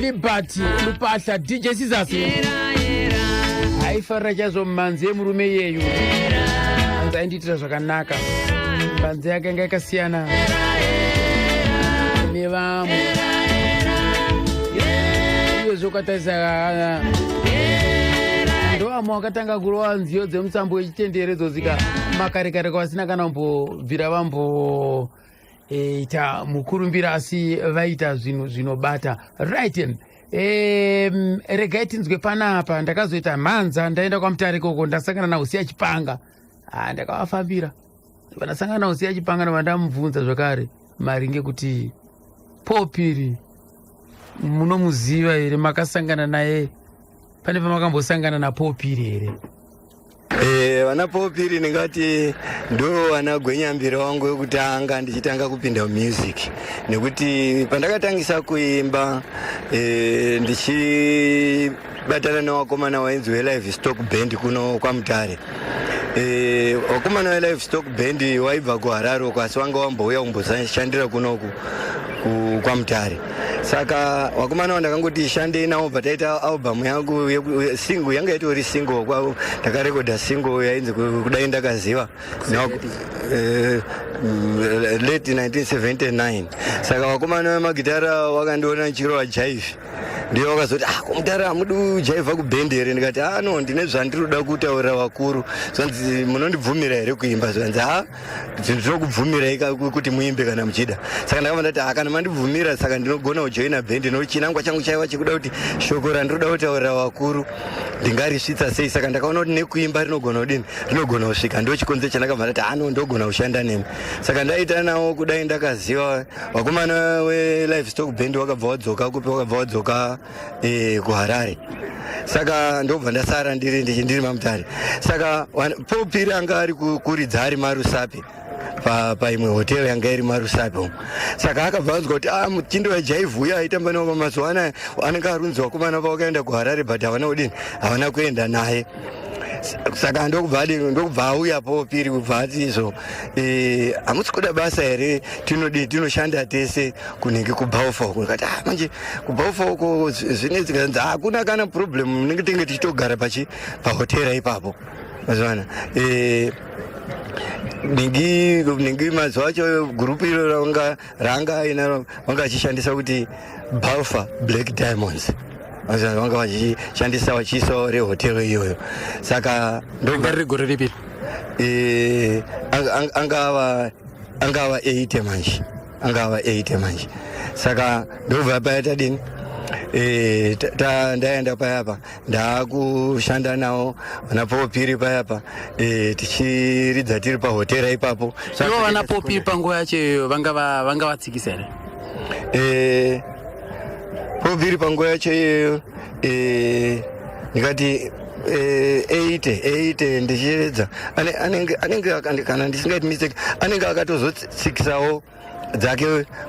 Liberty Lupahla, DJ Scissors, aifarira chaizvo mhanzi yemurume iyeyu. Hanzi aindiitira zvakanaka, mhanzi yake yanga yakasiyana nevamwe. Uyezve ukatarisa, ndoamwe wakatanga kurova nziyo dzemusambo wechitendere dzosika makare kare, kwasina kana kumbobvira vambo ita mukurumbira, asi vaita zvinhu zvinobata. Right, regai tinzwe panapa. Ndakazoita mhanza, ndaenda kwaMutare ikoko, ndasangana naUsiya Chipanga. Ah, ndakavafambira. Vandasangana naUsiya Chipanga, ndobva ndamubvunza zvakare maringe kuti Paul Phiri munomuziva here? Makasangana naye pane pamakambosangana naPaul Phiri here? Vana Paul Phiri ndingati ndo vana gwenyambira wangu wekutanga ndichitanga kupinda mumusic, nekuti pandakatangisa kuimba ndichibatana nevakomana wainzi weLive Stock Band kuno kwaMutare. Vakomana veLive Stock Band waibva kuHarare uko, asi vanga vambouya kumboshandira kunoku kwaMutare. Saka vakomana vandakangoti shandei navo, bva taita album yangu single, yanga itori single. Ndakarekodha single yainzi Kudai Ndakaziva late 1979. Saka vakomana vemagitara vakandiona ndichirova jive, ndiyo vakazoti, "Ah, kuMutare hamudi kujaivha kubhendi here?" Ndikati, "Ah, no, ndine zvandinoda kutaurira vakuru." Zvanzi, "Munondibvumira here kuimba?" Zvanzi, "Ha, ndinokubvumirai kuti muimbe kana muchida." Saka ndakabva ndati, "Ah, kana mandibvumira, saka ndinogona kujoina bhendi, nokuti chinangwa changu chaiva chekuda kuti shoko randinoda kutaurira vakuru ndingarisvitsa sei. Saka ndakaona kuti nekuimba rinogona kudini, rinogona kusvika." Ndo chikonzero chandakabva ndati, "Ano, ndogona kushanda nemi." Saka ndaita nawo Kudai Ndakaziva. Vakomana weLivestock Band wakabva wadzoka kupi? Wakabva wadzoka kuHarare. Saka ndobva ndasara ndiri ndiri maMutare. Saka Paul Phiri anga ari kuridza ari maRusape, paimwe hotel yanga iri maRusape umu. Saka akabva anzwa kuti, "Ah, muchindo wajaivhi uyo aitamba nawo pamazuva anaya anenge arunzi vakomana pavakaenda kuHarare, but havana kudini, havana kuenda naye." Saka ndokubva adini, ndokubva auya Paul Phiri, kubva ati izvo, "Hamusi kuda basa here? Tinodii, tinoshanda tese kunenge kuBalfour uko." Ndikati, "Ah, manje kuBalfour uko zvinetsi." Kanzi, "Hakuna kana problem, munenge tinge tichitogara pachi pahotera ipapo." Mazivana ningi mazuva acho gurupu iro ranga ranga ainaro vanga vachishandisa kuti Balfour Black Diamonds. Mazivana vanga vachishandisa, vachiisawo rehotel iyoyo. Saka ndobva riri gore ripi? Angava 80 manje, angava 80 manje. Saka ndobva paya tadini, ndaenda payapa, ndaakushanda nawo vana Paul Phiri payapa, tichiridza tiri pahotera ipapo. Ivo vana Paul Phiri panguva yacho iyoyo vanga vatsikisa here? Paul Phiri panguva yacho iyoyo, ndikati 80 80 ndichiridza, anenge kana ndisingaiti mistake, anenge akatozotsikisawo dzake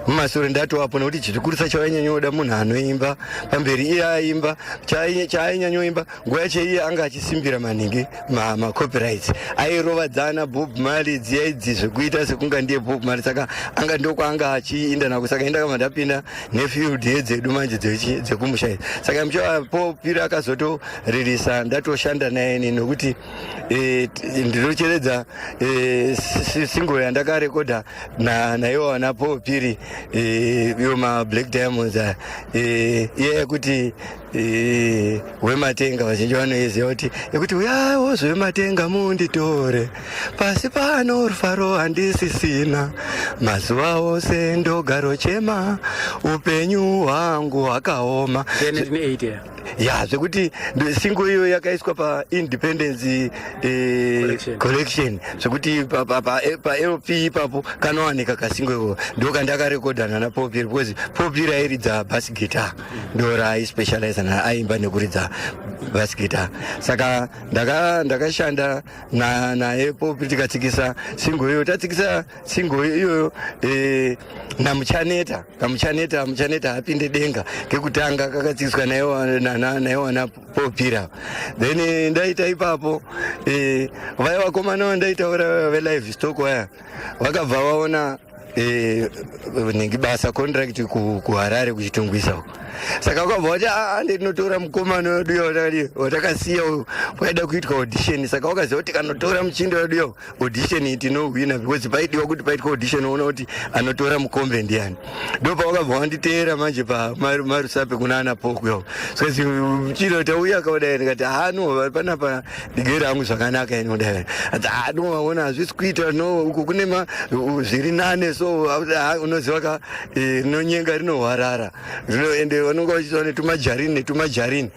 mumasure ndatoapo, nekuti chikurisa chavainyanyoda munhu anoimba pamberi. Iye aimba chaainyanyoimba nguva yacho, iye anga achisimbira maningi macopyrights, airova dzana Bob Marley dziya idzi, zvekuita sekunga ndiye Bob Marley. Saka anga ndokwaanga achiinda nako. Saka indakabva ndapinda nefield yedzedu manje dzekumusha idzi. Saka muchapo Phiri akazotoririsa, ndatoshanda naye ini, nokuti ndinocheredza single yandakarekodha naiwo vana Paul Phiri, iwo maBlack Diamonds aya, iye yekuti Wematenga. Vazhinji vanoiziva kuti yekuti, "Uyawo zvematenga munditore, pasi pano rufaro handisisina, mazuva ose ndogarochema, upenyu hwangu hwakaoma." 1980? Ya, zvekuti single iyo yakaiswa paIndependence Collection. Collection, zvekuti paLP ipapo kanowanika kasingle iko. Ndo kandakarekodha nana Paul Phiri, because Paul Phiri airidza bass guitar, ndo raaispecializa na aimba nekuridza bass guitar. Saka ndakashanda naye Paul Phiri, tikatsikisa single iyoyo. Tatsikisa single iyoyo, naMuchaneta, kaMuchaneta, Muchaneta apinde denga, kekutanga kakatsikiswa naiwo na Paul Phiri. Then ndaita ipapo, vaya vakomana vandaitaura veLive Stock vaya vakabva vaona. Nhingi basa contract kuHarare kuChitungwiza uko. Saka ukabva wati aa ndinotora mukomana wedu uyo watakadii watakasiya uyu, kwaida kuitwa audition. Saka wakaziva kuti kanotora muchindo wedu uyo audition iyi tinohwina, because paidiwa kuti paitwa audition uona kuti anotora mukombe ndiani. Ndo pawakabva wanditeera manje pamarusape kuna ana Poko yo. Saka muchindo tauya akaudai, ndikati haa no, panapa ndigere hangu zvakanaka ini kudai. Ati haa no, waona hazvisi kuita, no, uku kune zviri nane. So unoziva ka, rinonyenga rinohwarara rino, ende vanonga vachiita netumajarini netumajarini.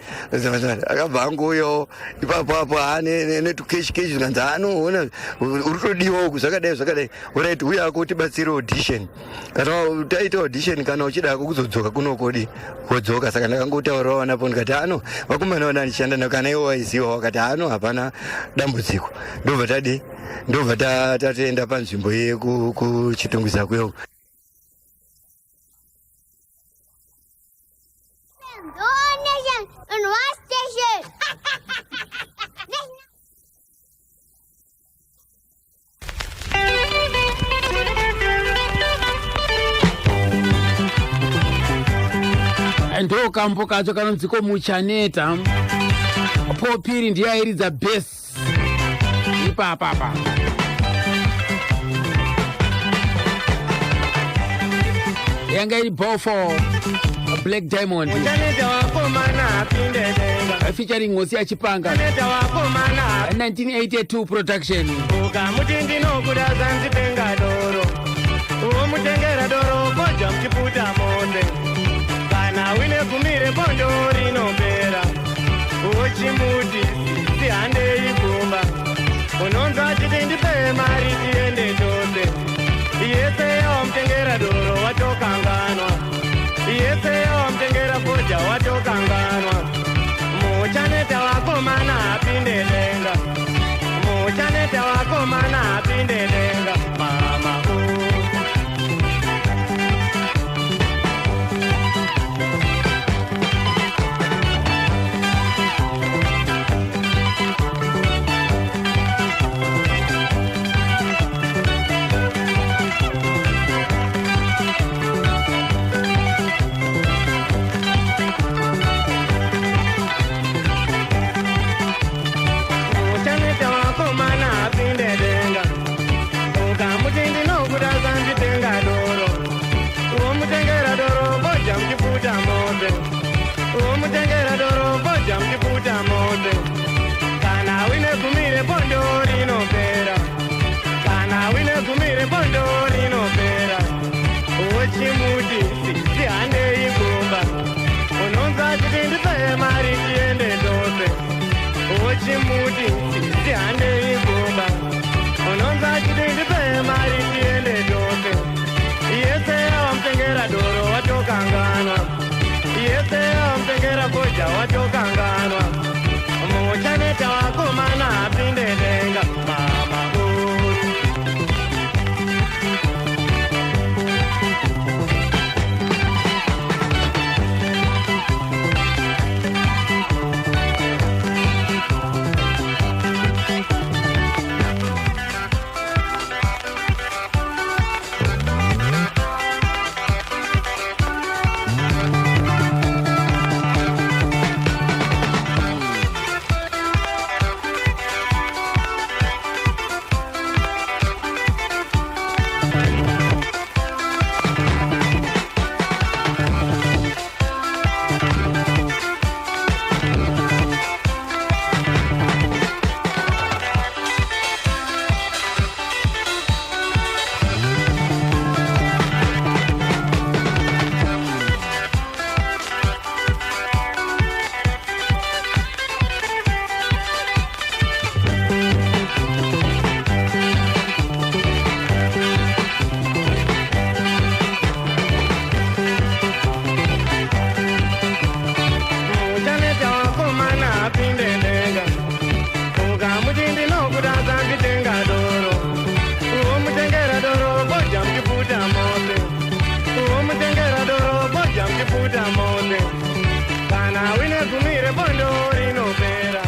Akabva angouyawo ipapo apo haa netukeshi keshi, zvikanzi haa no, ona uri kutodiwa uku zvakadai zvakadai. Alright, uya ako utibatsire audition. Kana taita audition, kana uchida hako kuzodzoka kunokodi wodzoka. Saka ndakangotaurawo napo, ndikati ano vakomana vana ndichishanda navo, kana ivo vaiziva, vakati hano hapana dambudziko. Ndobva tadi ndobva tatoenda panzvimbo iye kuChitungwiza kuyo. The whole nation on one station. Ndo kambo kacho kanonzi ko Muchaneta. Popiri ndiye airidza bass ipapapa. Yanga iri Bofo Black Diamond Muchaneta wakomana apinde denga. Featuring Ngosi Yachipanga. Muchaneta wakomana. 1982 production. Ukamuti ndinokuda zanzitenga doro, umutengera doro koja muchiputa monde. Kana wine gumire bondo rinopera, uchimuti sihandei kumba. Unonzwa chiti ndipe mari tiende tose. Yese wamutengera doro watokanganwa, yese wamutengera koja watokanganwa. Muchaneta wakomana apinde denga. Muchaneta wakomana apinde denga. Mama u. Muchaneta wakomana apinde denga. Ukamuti ndinokuda zanditenga doro, umutengera doro boja muchiputa mote. Umutengera doro boja muchiputa mote. Kana wine gumire bondo rinopera, kana wine gumire bondo rinopera. Uchimuti sihandei kumba. Unonzwa chiti ndipe mari tiende tose. Uchimuti sihandei kumba. Unonzwa chiti ndipe mari tiende tose. Yese wamutengera doro watokanganwa, yese wamutengera koja watokanganwa. Muchaneta wakomana apinde denga. Mama u. Muchaneta wakomana apinde denga. Ukamuti ndinokuda zanditenga doro, umutengera doro boja muchiputa mote. Umutengera doro boja muchiputa mote. Kana wine gumire bondo rinopera,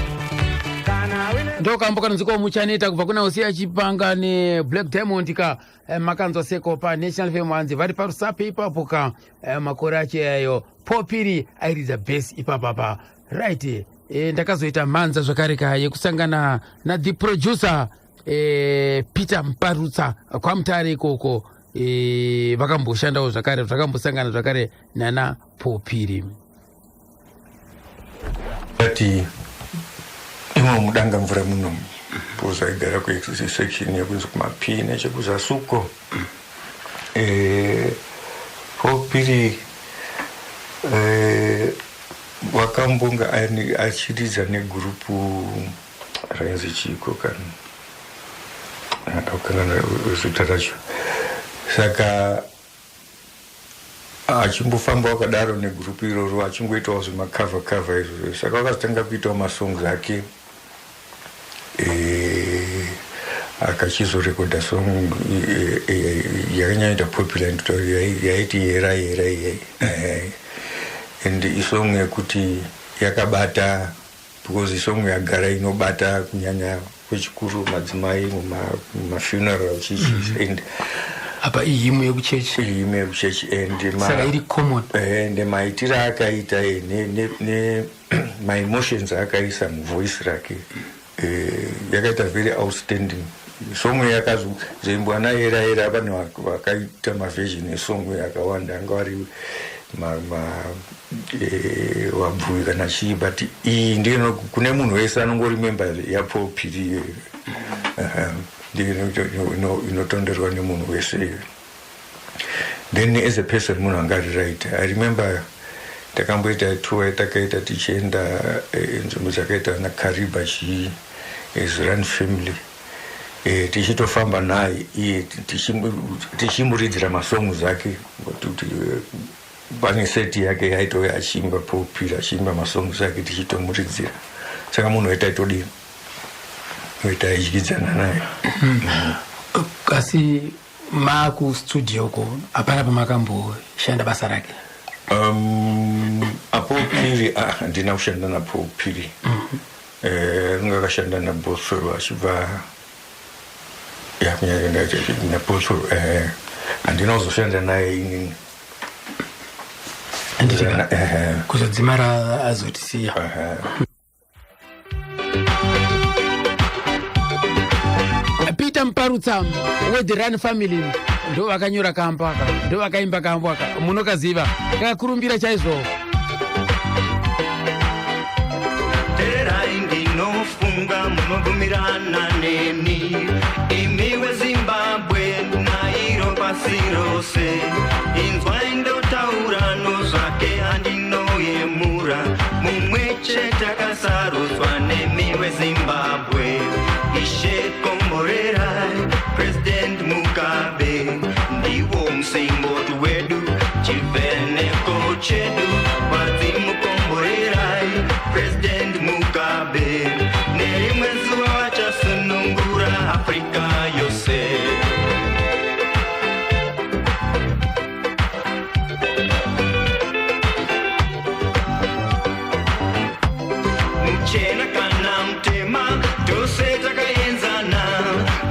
kana wine Ndo Ndokambo kanonzikwa Muchaneta kubva kuna Usiya Chipanga neBlack Diamond ka. Makanzwa seko paNational FM, hanzi vari paRusape ipapo ka. Makore acho yayo Popiri airidza bass ipapapa, right? Ndakazoita mhanza zvakare ka yekusangana nathe producer Peter Mparutsa kwaMutare ikoko. Vakamboshandawo zvakare, zvakambosangana zvakare nana Popiri. Ati imo mudanga mvura muno, because aigara kusection yekunzi kumapi nechekuzasuko. Popiri wakambonga achiridza negurupu rainzi chiiko kana ndakukangana zita racho. Saka achimbofamba wakadaro negurupu iroro, achingoitawo zvemacover cover izvozvo. Saka wakazotanga kuitawo masongs ake, akachizorekodha song yakanyanyoita popular yaiti "Yera Yera" iyai. And isong yekuti yakabata, because isong yagara inobata kunyanya kwechikuru madzimai mumafuneral chichi and Apa ihymn yekuchechi. Ihymn yekuchechi and Saka iri common. And maitiro aakaita ne maemotions aakaisa muvoice rake, yakaita very outstanding song. Yakazoimbwa naYera Yera, pane vakaita maversion esong akawanda, anga vari vabvuwi kana chii, but iyi ndiyo kune munhu wese anongoremember yaPaul Phiri iyoyo. Ndiyo inotonderwa nemunhu wese iyoyo. Then as a person, munhu anga ari right. I remember takamboita tour yatakaita tichienda nzvimbo dzakaita naKariba chii as Run Family, tichitofamba naye iye, tichimuridzira masongs ake, kuti pane seti yake yaitouya achiimba, Paul achiimba masongs ake, tichitomuridzira. Saka munhu waitaitodini, waitaidyidzana naye. Asi makustudio ko hapana pamakamboshanda basa rake? APaul Phiri, ah, handina kushanda naPaul Phiri. Ringe akashanda naBotsoro achibva naBotsoro. Handina kuzoshanda naye inini. Kuzodzimara azotisiya. Peter Mparutsa weThe Run Family ndo vakanyora kambo aka, ndo vakaimba kambo aka. Munokaziva, kakakurumbira chaizvo. Tererai, ndinofunga munobvumirana neni, imi weZimbabwe nairo pasi rose. Inzwai ndotaurano zvake handinoyemura, mumwe chete akasarudzwa nemi weZimbabwe. Ishe komborerai President Mugabe, ndiwo musimboti wedu, chivheneko chedu. Vadzimukomborerai President Mugabe, nerimwe zuva vachasunungura Afrika yose. Muchena kana mutema, tose takaenzana.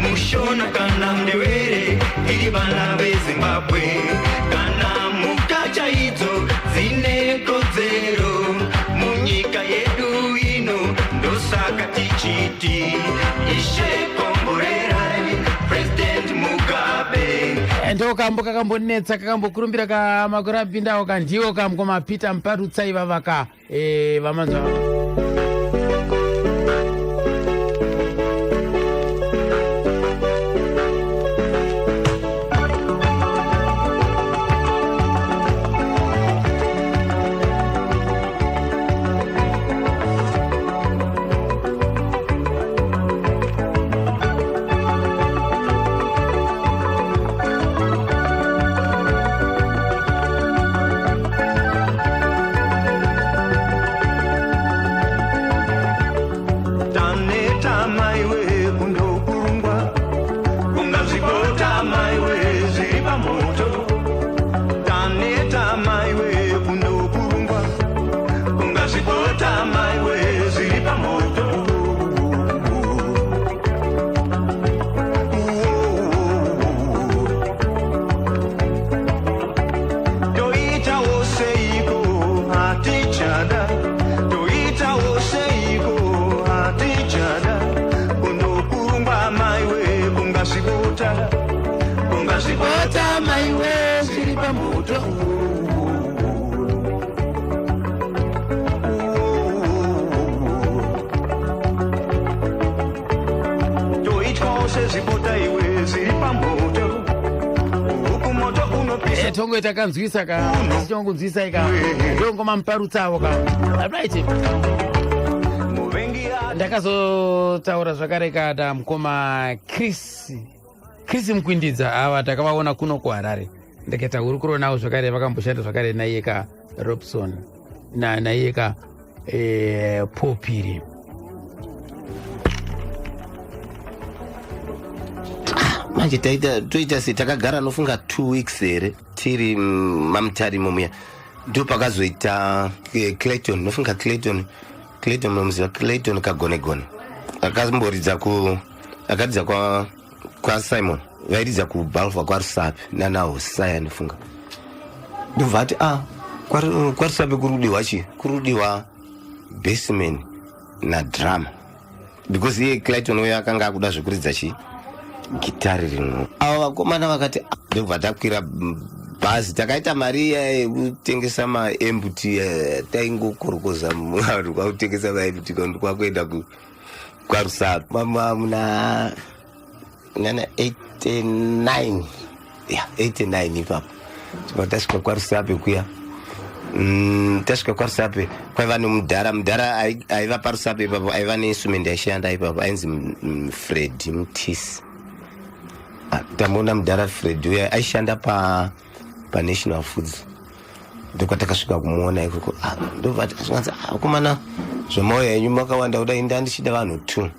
Mushona kana Mundevere, iri vana veZimbabwe. Kana mhuka chaidzo dzine kodzero munyika yedu ino, ndosaka tichiti Ishe komborerai President Mugabe. Ndo kambo kakambonetsa, kakambokurumbira kamakore apindawo ka. Ndiwo kamukoma Peter Mparutsa ivavaka vamanzwa. Zvibota maiwe zviri pamoto. Toitwawo sezvibota iwe zviri pamoto, huku moto unopisa. Eh, tongoita kanzwisa ka, tichongonzwisai ka, ndongoma muparutsawo ka, right. Ndakazotaura zvakare kada mukoma Chris Mukwindidza, ava takavaona kuno kuHarare, ndakaita hurukuro navo zvakare. Vakamboshanda zvakare naiye ka Robson, naiye ka Popiri. Manje taita, toita se takagara nofunga 2 weeks here tiri maMutare muya. Ndo pakazoita Clayton, nofunga Clayton, munomuziva Clayton Kagonegone, akamboridza ku akaridza kwaSimon, vairidza kuBalfour kwaRusape nana Hosaya nofunga. Ndobva ati, "A, kwaRusape kuri kudiwa chi kuri kudiwa bassman nadrummer," because iye Clayton uyo akanga akuda zvekuridza chi gitari rimwe. Avo vakomana vakati, "Ah," ndobva takwira bhazi. Takaita mari iya yekutengesa maempty, taingokorokoza vanhu kwakutengesa maempty kwakuenda kwaRusape muna nana 89, ya 89 ipapo. Tibva tasvika kwaRusape kuya. Tasvika kwaRusape kwaiva nemudhara, mudhara aiva paRusape ipapo, aiva neinstrument aishanda ipapo, ainzi Fred Mutisi. Ah, tamuona mudhara Fred uya aishanda paNational Foods. Ndokwatakasvika kumuona ikoko. Ah, ndobva zvikanzi, "Ah, vakomana, zvemauya yenyu makawanda kudai, ndandichida vanhu two."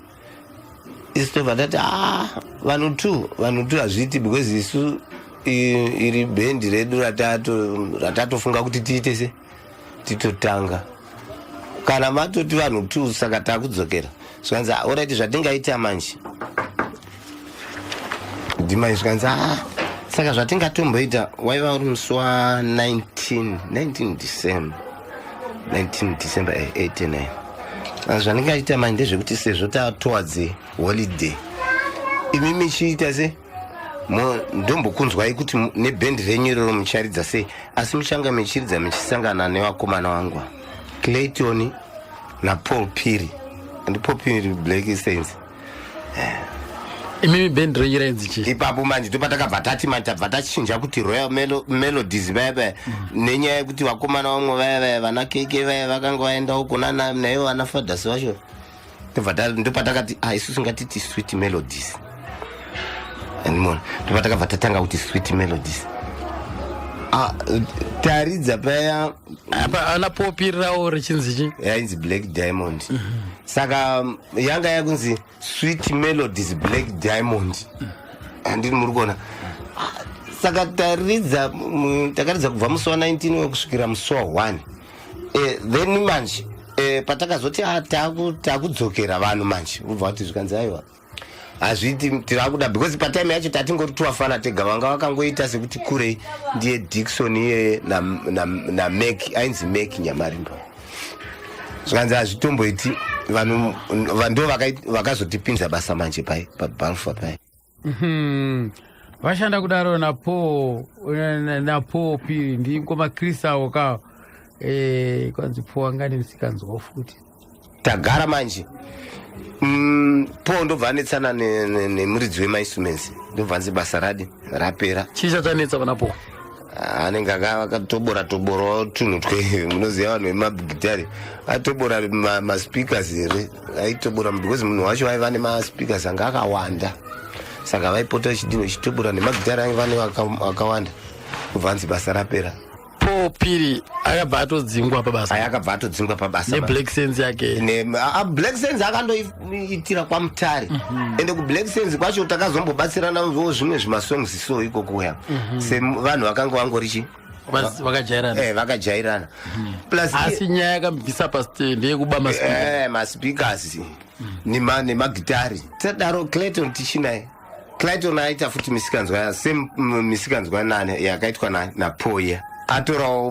Isu tobva tati, "A, vanhu two, vanhu two hazviiti, because isu iri bhendi redu ratatofunga kuti tiite se titotanga. Kana matoti vanhu two, saka takudzokera." Zvikanzi, "Ah, alright, zvatingaita manje ndimai." Zvikanzi, "A, saka zvatingatomboita," waiva uri musi wa19, 19 December, 19 December 89. "Ah, zvandingaita manje ndezvekuti sezvo tatowards holiday, imi michiita se ndombokunzwai kuti nebhendi renyu iroro mucharidza sei, asi muchanga muchiridza muchisangana nevakomana vangu ava, Clayton naPaul Piri." And Paul Piri, Black Saints. Imimi bhendi renyu rainzi chii? Ipapo manje ndopatakabva tati manje tabva tachinja kuti Royal Melodies vaya vaya, nenyaya yekuti vakomana vamwe vaya vaya vana Keke vaya vakanga vaendawo kuna naivo vana fathers vacho. Ndopatakati, "Ah, isusu ngatiti Sweet Melodies." Andimona, ndopatakabva tatanga kuti Sweet Melodies. Ah, taridza paya. Apa ana Popiri rawo richinzi chi? Yainzi Black Diamond. Saka yanga yakunzi Sweet Melodies Black Diamond, handini muri kuona? Ah, saka taridza, takaridza kubva musi wa19 wekusvikira musi wa1. Then manje patakazoti, ah, takudzokera vanhu manje ubva kuti zvikanzi, "Aiwa, hazviiti, tirakuda," because patime yacho tatingori tuwafana tega, vanga vakangoita sekuti kurei ndiye Dikson iyeye naMak, ainzi Mak Nyamarimba. Zvikanzi, "Hazvitomboiti." Vanhu ndo vakazotipinza basa manje pai paBalfour pai. Vashanda kudaro naPaul Piri, ndingoma Chris awo ka. Kwanzi Paul anga nemusikanzwa futi. Tagara manje, Paul ndobva anetsana nemuridzi wemainstruments, ndobva anzi basa radi rapera. Chii chachanetsa pana Paul? Anenge akatobora toborawo tunhu twe, munoziva vanhu vemagitari, atobora maspeakers here, aitobora because munhu wacho aiva nemaspeakers anga akawanda, saka vaipota chidino chitobora nemagitari aiva neakawanda, kubva anzi basa rapera. Paul Piri akabva atodzingwa pabasa. Aya, akabva atodzingwa pabasa. NeBlack Sense yake. Black Sense akandoitira kwaMutare. Ende kuBlack Sense kwacho takazombobatsirana vo zvimwe zvimasongs so ikoko ya, sevanhu vakanga vangori chi Vakajairana. Vakajairana. Plus Asi nyaya yakambvisa pasi ndeyekuba maspeaker. Maspeakers nemagitari. Tadaro Clayton tichinaye, Clayton aita futi misikanzwa, same misikanzwa nane yakaitwa naPaul iya, atorawo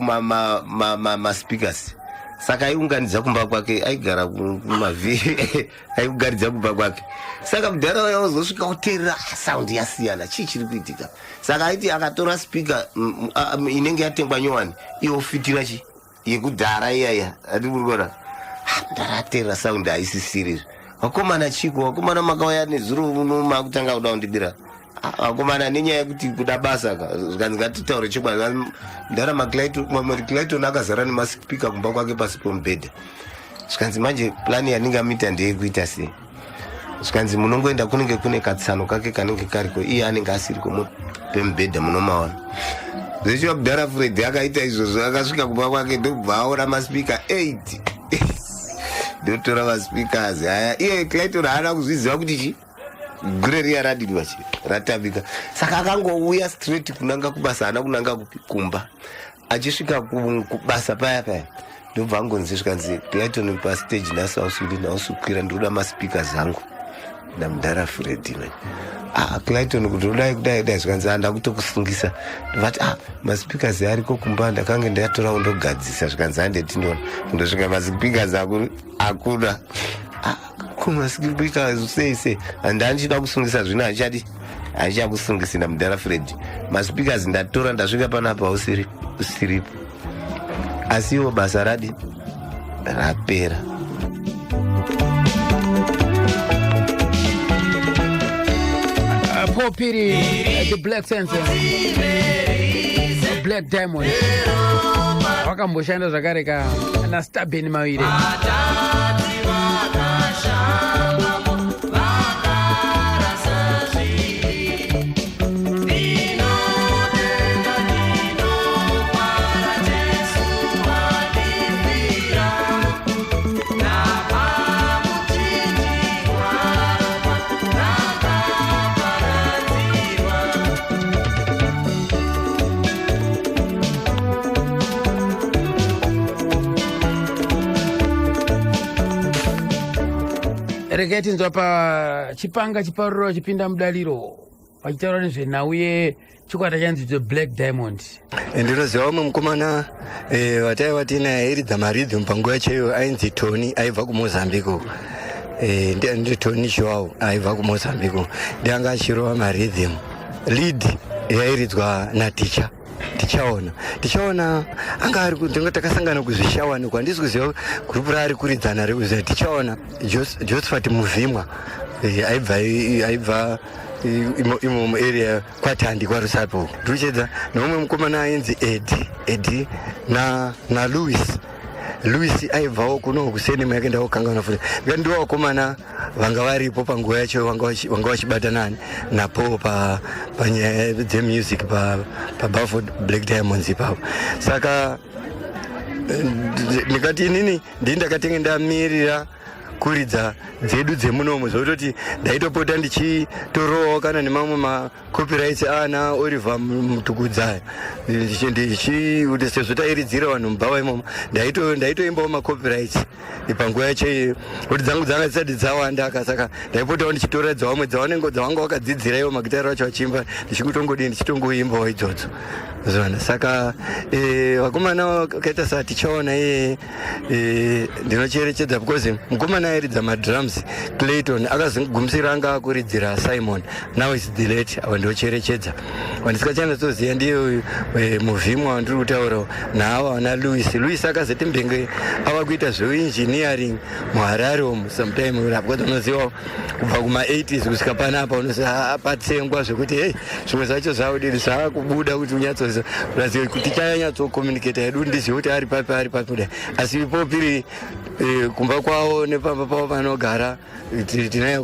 maspeakers. Saka aiunganidza kumba kwake, aigara kumavhi, aiunganidza kumba kwake. Saka mudhara uya uzosvika oteerera, "Ah, saundi yasiyana, chii chiri kuitika?" Saka aiti akatora spika inenge yatengwa nyowani, iofitira chi yekudhara iyaya. Ati muri kuona, mudhara ateerera, saundi haisisiri. "Vakomana, chiko vakomana, makauya nezuro uno, makutanga kuda kundibira." Ah, vakomana, nenyaya yekuti kuda basa ka, zvikanzi ngatitaure chokwadi. Mudhara Maclayton akazara nemaspika kumba kwake pasi pomubhedha. Zvikanzi manje plani yandingamuita ndeyekuita sei? Zvikanzi munongoenda kunenge kune katsano kake kanenge kariko, iye anenge asiriko, pemubhedha munomaona zvechiwa. Mudhara Fred akaita izvozvo, akasvika kumba kwake, ndobva aona maspika 8, ndotora maspeakers aya. Iye Clayton haana kuzviziva kuti chi gure riya radidwa chi ratamika. Saka akangouya straight kunanga kubasa, haana kunanga kupi, kumba. Achisvika kubasa paya paya, ndobva angonzi, zvikanzi, "Clayton, pastage nhasi hausudi, hausi kukwira, ndinoda maspeakers angu namudhara Fred." Man, ah, Clayton kuti udai kudai kudai, zvikanzi, "Handa kutokusungisa." Vati, "Ah, maspeakers ariko kumba, ndakange ndatora kundogadzisa." Zvikanzi, "Hande tinoona." Kundosvika, maspeakers akuna. Ah, kumaspeakers sei sei? Handichida kusungisa zvino, handichadi, handichakusungisi namudhara Fred. Maspeakers ndatora, ndasvika panapa usiri usiripo, asi iwo basa radi rapera. Paul Phiri, the Black Sense, Black Diamond, vakamboshanda zvakare ka naStaben Mavire. Regai tinzwa pa chipanga chiparuro chipinda mudariro vachitaura nezvenhau yechikwata chanzi The Black Diamond. Ndinoziva umwe mukomana wataiva tinaye airidza marhythm panguva chaiyo, ainzi Tony, aibva kuMozambique uko. Ndi Tony Joao, aibva kuMozambique, ndianga achirova marhythm. Lead yairidzwa naticha Tichaona. Tichaona anga ari ndinga takasangana kuZvishawanikwa, handisi kuziva gurupu raari kuridzana rekuziva Tichaona. Josephat Muvhimwa, aibva imo muarea kwaTandi kwaRusape uko. Ndikuchedza neumwe mukomana ainzi Edi, Edi naLouis. Louis aibvawo kuno kusenemu yake, ndakukanganwa futi. Ndikati ndiwo vakomana vanga varipo panguva yacho, vanga vachibata nani napo panyaya dzemusic paBalfour Black Diamonds ipapo. Saka ndikati inini ndii ndakatenge ndamirira kuridza dzedu dzemunomu, zvototi ndaitopota ndichitorowawo kana nemamwe macopyrights ana Oliver Mutukudzaya, ndichi sezvo tairidzira vanhu mubhawa imomo, ndaitoimbawo macopyrights panguva yacho iyoyo, kuti dzangu dzanga dzisati dzawanda ka. Saka ndaipotawo ndichitora dzavamwe dzavanenge dzavanga vakadzidzira ivo magitari vacho vachiimba, ndichikutongodii, ndichitongoimbawo idzodzo zona. Saka vakomana vakaita saTichaona iye, ndinocherechedza because mukomana airidza madrums, Clayton, akazogumisira anga akuridzira Simon, now is the late. Ava ndocherechedza wandisingachanatsoziva ndiye muvhimwa wandiri kutaura naava vana Louis. Louis akazoti mbenge ava kuita zveengineering muHarare umu sometime, because unoziva kubva kuma-80s kusvika panapa unoziva patsengwa zvekuti hei, zvimwe zvacho zvakudini, zvaakubuda kuti unyatsoziva kuti tichanyatsokommunicata hedu, ndizive kuti ari papi, ari papi kudai. Asi Popiri, kumba kwavo nepamba pavo panogara tinayo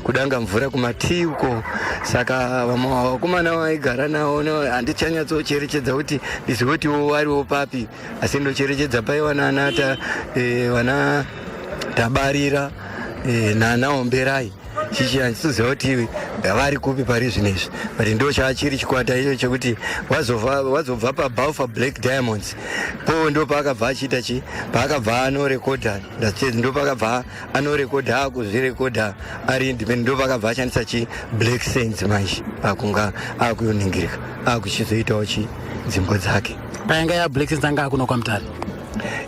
kudanga mvura kumatii uko. Saka vamwe vakomana vaigara navo handichanyatsocherechedza kuti ndizive kuti wo variwo papi, asi ndocherechedza paiva nanata vana Tabarira, nana Omberai chichi, handitoziva kuti vari kupi pari zvinezvi, but ndo chachiri chikwata icho chekuti wazobva paBalfour Black Diamonds po, ndo paakabva achiita chi paakabva anorekodha, ndo paakabva anorekodha, akuzvirekodha ari independent, ndo paakabva ashandisa chi Black Saints manje, akunga akuningirika, akuchizoitawo chi dzimbo dzake. Painga yaBlack Saints anga akuno kwaMutare?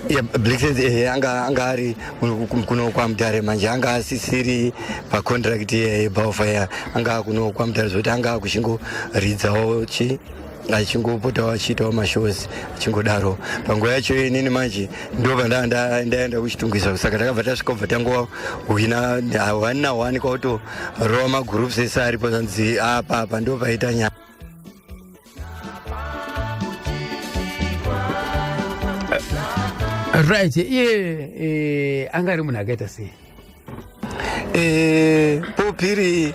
Yeah, Black Saints anga ari kuno kwaMutare manje, anga asisiri pacontract yeBaofire, anga kuno kwaMutare, zvokuti anga akuchingoridzawo chi achingopotawo achiitawo mashows achingodaro. Panguva yacho inini manje ndo pandaenda kuChitungwiza, saka takabva tasvika, bva tangohwina 1-1, kwakutorova magroups ese aripo, zanzi apa apa ndo paita nyaya. Right, iye anga ari munhu akaita sei? Paul Phiri,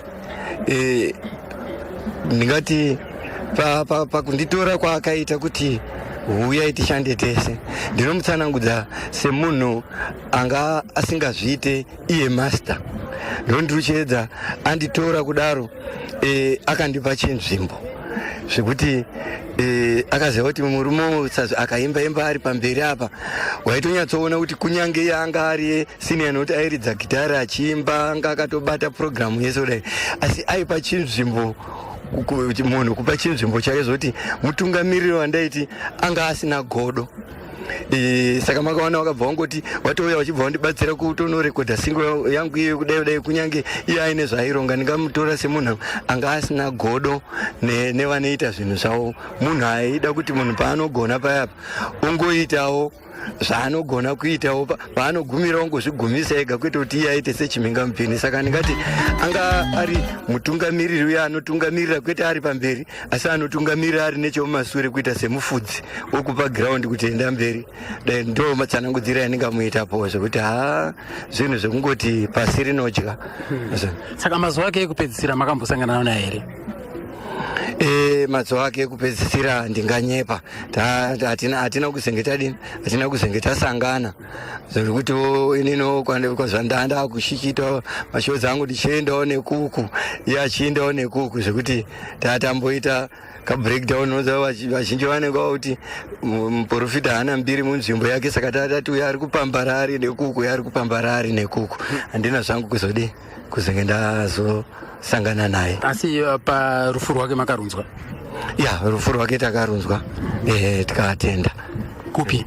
ndingati pakunditora kwaakaita kuti huyai tishande tese, ndinomutsanangudza semunhu anga asingazviite iye master. Ndondiruchiedza anditora kudaro, akandipa chinzvimbo zvekuti akaziva kuti murume akaimba imba ari pamberi apa, waitonyatsoona kuti kunyange iye anga ari senior, nokuti airidza gitari achiimba, anga akatobata purogiramu yese kudai, asi aipa chinzvimbo kuti munhu kupa chinzvimbo chake, zvokuti mutungamiriri wandaiti anga asina godo. Saka makaona wakabva wangoti watouya wachibva wandibatsira kutonorekodha single yangu iyoyo kudai kudai, kunyange iye aine zvaaironga. Ndingamutora semunhu anga asina godo nevanoita zvinhu zvavo, munhu aida kuti munhu paanogona payapa ungoitawo zvaanogona kuitawo, paanogumira ungozvigumisa ega, kwete kuti iye aite sechimhingamupini. Saka ndingati anga ari mutungamiriri uye anotungamirira, kwete ari pamberi, asi anotungamirira ari nechemumasure, kuita semufudzi wokupa giraundi kuti enda mberi. Dai ndo matsanangudziro yandingamuitapo, zvekuti ha, zvinhu zvekungoti pasi rinodya. Saka mazuva ake ekupedzisira makambosangana naye here? Mazuva ake ekupedzisira ndinganyepa. Hatina kuzenge tadini, hatina kuzenge tasangana, zvekuti inini zvandanda kushichitawo mashows angu ndichiendawo nekuku, iye achiendawo nekuku, zvekuti tatamboita kabreakdown. Unoziva vazhinji vanenge vakuti muprofita haana mbiri munzvimbo yake, saka tatati uyo ari kupambara ari nekuku, uyo ari kupambara ari nekuku. Handina zvangu kuzodi kuzenge ndazosangana naye. Asi parufu rwake makarunzwa? Ya, rufu rwake takarunzwa, tikatenda. Kupi?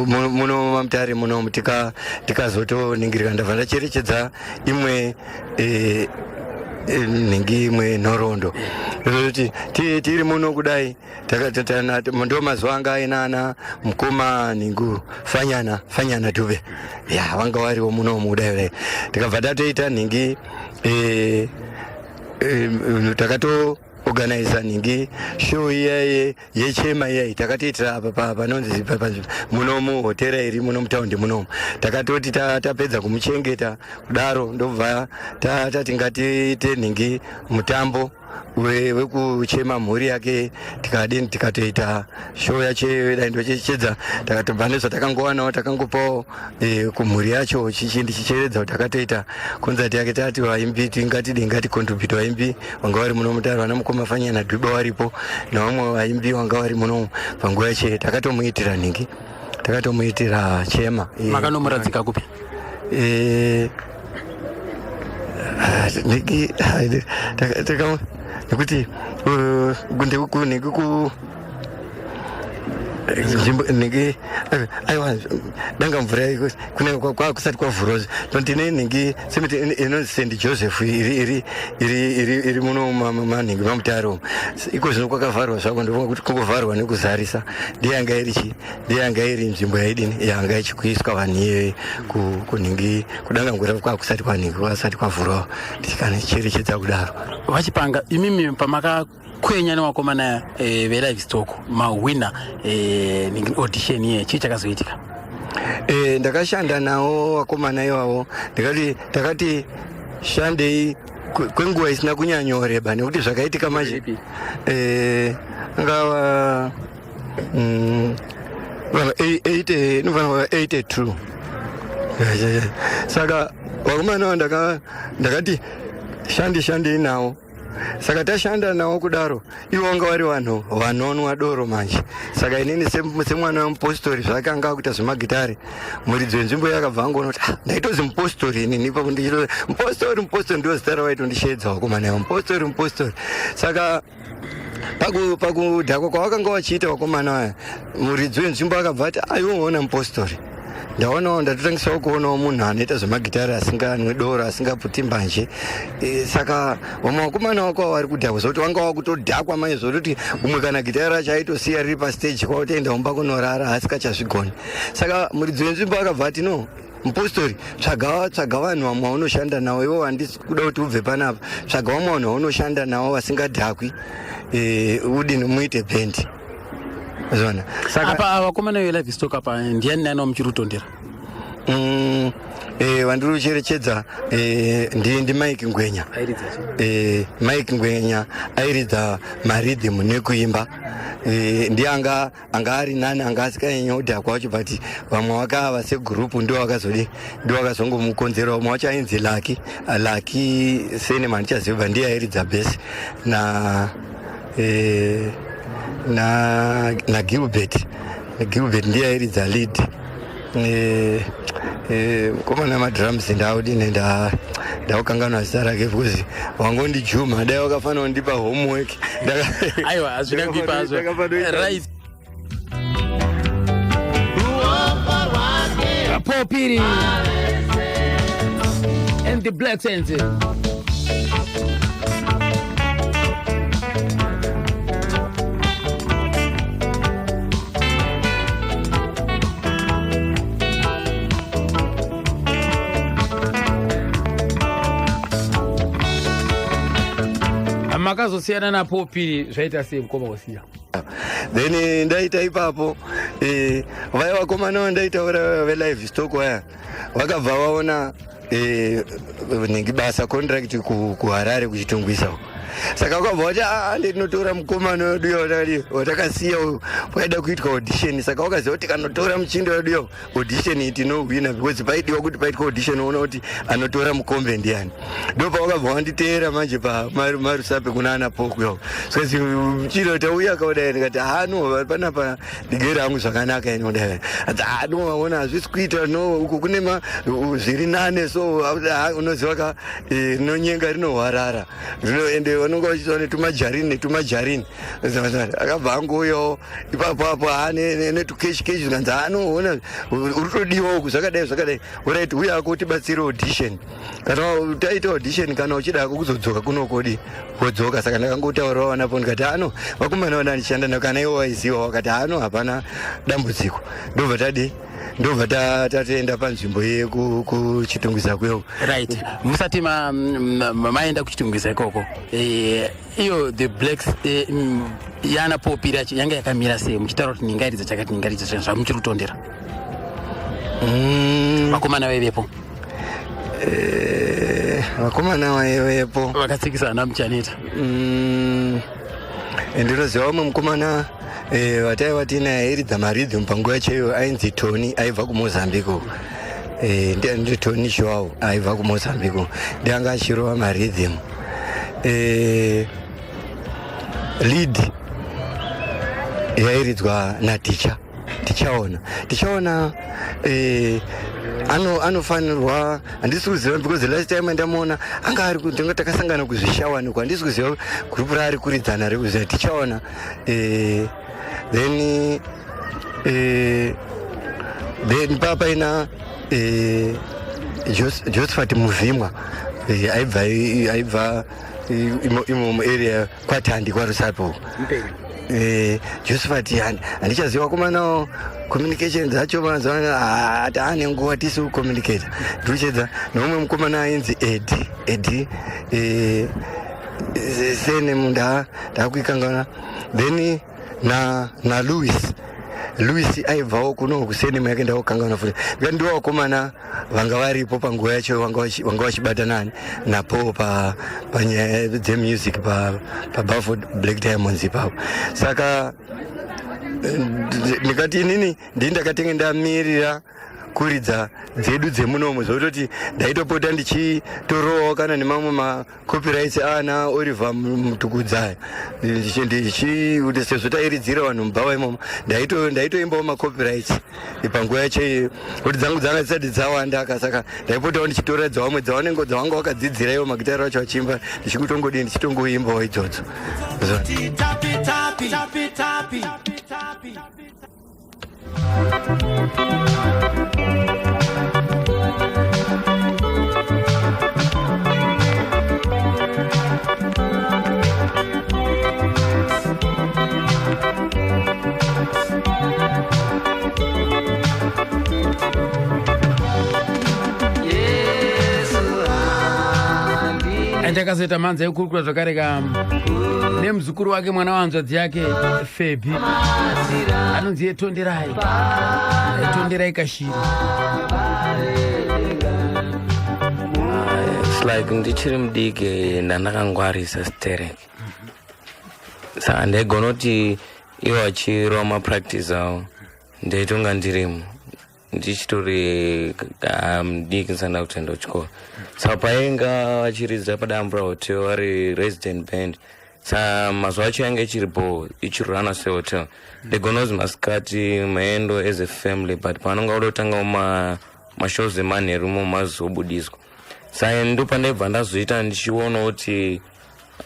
Muno maMutare munomu. Tikazotoningirika, ndabva ndacherechedza imwe nhingi, imwe nhoroondo kuti tiri muno kudai, ndo mazuva anga aina ana mukoma nhingu Fanyana Dube, ya, vanga variwo munomu kudai kudai. Tikabva tatoita nhingi, takato organiza nhingi show iyaye yechema iyayi, takatoitira apa panonzi muno muhotera iri muno mutaundi munomu. Takatoti tapedza kumuchengeta kudaro, ndobva tati ngatiite nhingi mutambo wekuchema mhuri yake. Tikadini, tikatoita show yacho iyoyo dai ndochechedza, takatobva nezvatakangowanawo, takangopawo kumhuri yacho chichi, ndichicheredza kuti takatoita concert yake. Tati vaimbi tingatidi ngaticontribute, vaimbi vanga vari muno mutaro, vana mukoma Fanyana Dube varipo nevamwe vaimbi vanga vari muno panguva yacho. Takatomuitira nhingi, takatomuitira chema. Makanomuradzika kupi? Ah, nekuti nhingi ku nzvimbo nhingi, aiwa, danga mvura kunenge kwakusati kwavhurwa. Tine nhingi cemetery inonzi St Joseph iri muno manhingi maMutare umu. Iko zvino kwakavharwa zvako, ndofunga kuti kungovharwa nekuzarisa. Ndiyanga iri chi ndiyanga iri nzvimbo yaidini, yanga ichikuiswa vanhu iyoyi kunhingi kudanga ngura kwakusati kwanhingi kwasati kwavhurwa, ndichikanicherechedza kudaro. Vachipanga, imimi pamakakwenya nevakomana veLivestock, mahwina audition iye, chii chakazoitika? Ndakashanda nawo vakomana ivavo, ndikati takati shandei kwenguva isina kunyanyoreba, nekuti zvakaitika manje angava 80, inofanira kuva 82. Ya. Saka vakomana ava ndakati shandi shandei nawo. Saka tashanda nawo kudaro, ivo vanga vari vanhu vanonwa doro manje. Saka inini semwana wemupostori zvake anga akuita zvemagitare, muridzi wenzvimbo yakabva angoona kuti ah, ndaitozi mupostori inini ipapo, ndichito mupostori, mupostori, ndo zita ravaitondisheedza vakomana ava, mupostori, mupostori. Saka Pakudhakwa kwavakanga vachiita vakomana vaya, muridzi wenzvimbo akabva ati, aiwoona mupostori, ndaonawo, ndatotangisawo kuonawo munhu anoita zvemagitari asinganwe doro, asingaputi mbanje. Saka vamwe vakomana vako ava vari kudhakwa zvokuti vanga vakutodhakwa manje, zvototi umwe kana gitari racho aitosiya riri pastage, kwakutoenda kumba kunorara asikachazvigoni. Saka muridzi wenzvimbo akabva ati, no mupostori, tsvaga tsvaga vanhu vamwe vaunoshanda navo ivo, handisi kuda kuti ubve panapa, tsvaga vamwe vanhu vaunoshanda navo vasingadhakwi, udini, muite bhendi zona. Saka apa vakomana velivestock apa ndiani nani wamuchiri kutondera? Vandiri kucherechedza ndi Mike Ngwenya. Mike Ngwenya airidza marhythm nekuimba. Ndiye anga ari nani, anga asikanyanya kudhakwa wacho, but vamwe vakava segurupu ndo vakazodi, ndo vakazongomukonzera. Vamwe wacho ainzi Laki, Laki sene mandichaziva, ndiye airidza bass na Gilbert. Gilbert ndiye airidza lead. Mukomana madrums ndaudine, ndaukanganwa zita rake because wangondijuma, dai wakafanira kundipa homework. Aiwa, hazvina kuipa hazvo, right. Paul Phiri and the Black Saints. Makazosiyana naPaul Phiri zvaita sei, mukoma wosiya? Then ndaita ipapo, vaya vakomana vandaitaura velivestock vaya vakabva vaona nhingi basa, contract kuHarare kuChitungwiza uko. Saka vakabva vati, aa, ndinotora mukomana wedu watakasiya uyu. Paida kuitwa audition, saka vakaziva kuti kanotora muchindo wedu yo, audition iyi tinohwina, because paidiwa kuti paitwa audition oona kuti anotora mukombe ndiani. Ndo pavakabva vanditeera manje pamarusape kuna ana Pokyo. Saka muchindo tauya kaudai, ndikati, ha, no, panapa ndigere hangu zvakanaka ini kudai. Ati, ha, no, waona hazvisi kuita, no, uku kune zviri nane. So ah, unoziva ka, rinonyenga rinohwarara rino, ende vanonga vachiita netumajarini netumajarini. Akabva angouyawo ipapo apo, ha, netukeshi keshi, zvikanzi, ha, noona uri kutodiwa uku, zvakadai zvakadai, alright, uya ako tibatsire audition. Kana taita audition, kana uchida ako kuzodzoka kunokodi, wodzoka. Saka ndakangotaurawo vanapo, ndikati, ano vakomana vana ndichishanda navo, kana ivo vaiziva, vakati, hano hapana dambudziko. Ndobva tadi, ndobva tatoenda panzvimbo yekuChitungwiza kuyo. Right, musati maenda kuChitungwiza ikoko, iyo the Blacks yana Paul Phiri yacho yanga yakamira sei, muchitaura kuti ndingairidza chakati, ndingairidza chakati, zvamuchiri kutondera? Vakomana vaivepo? Vakomana vaivepo vakatsikisa ana Muchaneta? Ndinoziva umwe mukomana, vataiva tinaye airidza marhythm panguva chaiyo, ainzi Tony, aibva kuMozambique uko. Ndi Tony Joao, aibva kuMozambique, ndianga achirova marhythm. Lead yairidzwa naticha Tichaona. Tichaona anofanirwa, handisi kuziva because last time ndamuona anga ari tanga takasangana kuzvishawanikwa, handisi kuziva gurupu raari kuridzana rekuziva Tichaona. Then papaina Josephat Muvhimwa, aibva imo muarea kwaTandi kwaRusape uko. Josephat handichaziva komanawo, communication dzacho mazuva taane nguva tisi kucommunicata. Ndikuchedza neumwe mukomana ainzi Edi, Edi, sene ndakuikangana. Then na Louis, Louis aibvawo kuno kusenema yake, ndakukanganwa futi. Ndikati ndiwo vakomana vanga varipo panguva yacho, vanga vachibata nani napo panyaya dzemusic paBaford Black Diamonds ipapo. Saka ndikati inini ndii ndakatenge ndamirira. kuridza dzedu dzemunomu, zvekutoti ndaitopota ndichitorowawo kana nemamwe macopyrights ana Oliver Mutukudzaya, ndichi sezvo tairidzira vanhu mubhawa imomo, ndaitoimbawo macopyrights panguva yacho iyoyo, kuti dzangu dzanga dzisati dzawanda ka. Saka ndaipotawo ndichitora dzavamwe dzavanenge dzavanga vakadzidzira ivo magitari vacho vachiimba, ndichikutongodii, ndichitongoimbawo idzodzo. Tapi tapi tapi tapi tapi. Andakazoita mhanza yekukurukura zvakare ka nemuzukuru wake, mwana wahanzvadzi yake Febi, anonzi yeTonderai, Tonderai Kashiri. It's like ndichiri mudiki ndandakangwarisa sterek, saka ndaigona kuti ivo vachirova mapractice avo ndaitonga ndirimo, ndichitori mudiki, ndisanda kutoenda kuchikoro. Saka painga vachiridza paDambura Hotel vari resident band, saka mazuva acho yange ichiripo ichirana sehotel, ndaigona kuzi masikati maendo as a family, but panonga kuda kutangawo mashows emanheru mo mazobudiswa. Saka ndo pandaibva ndazoita ndichiona kuti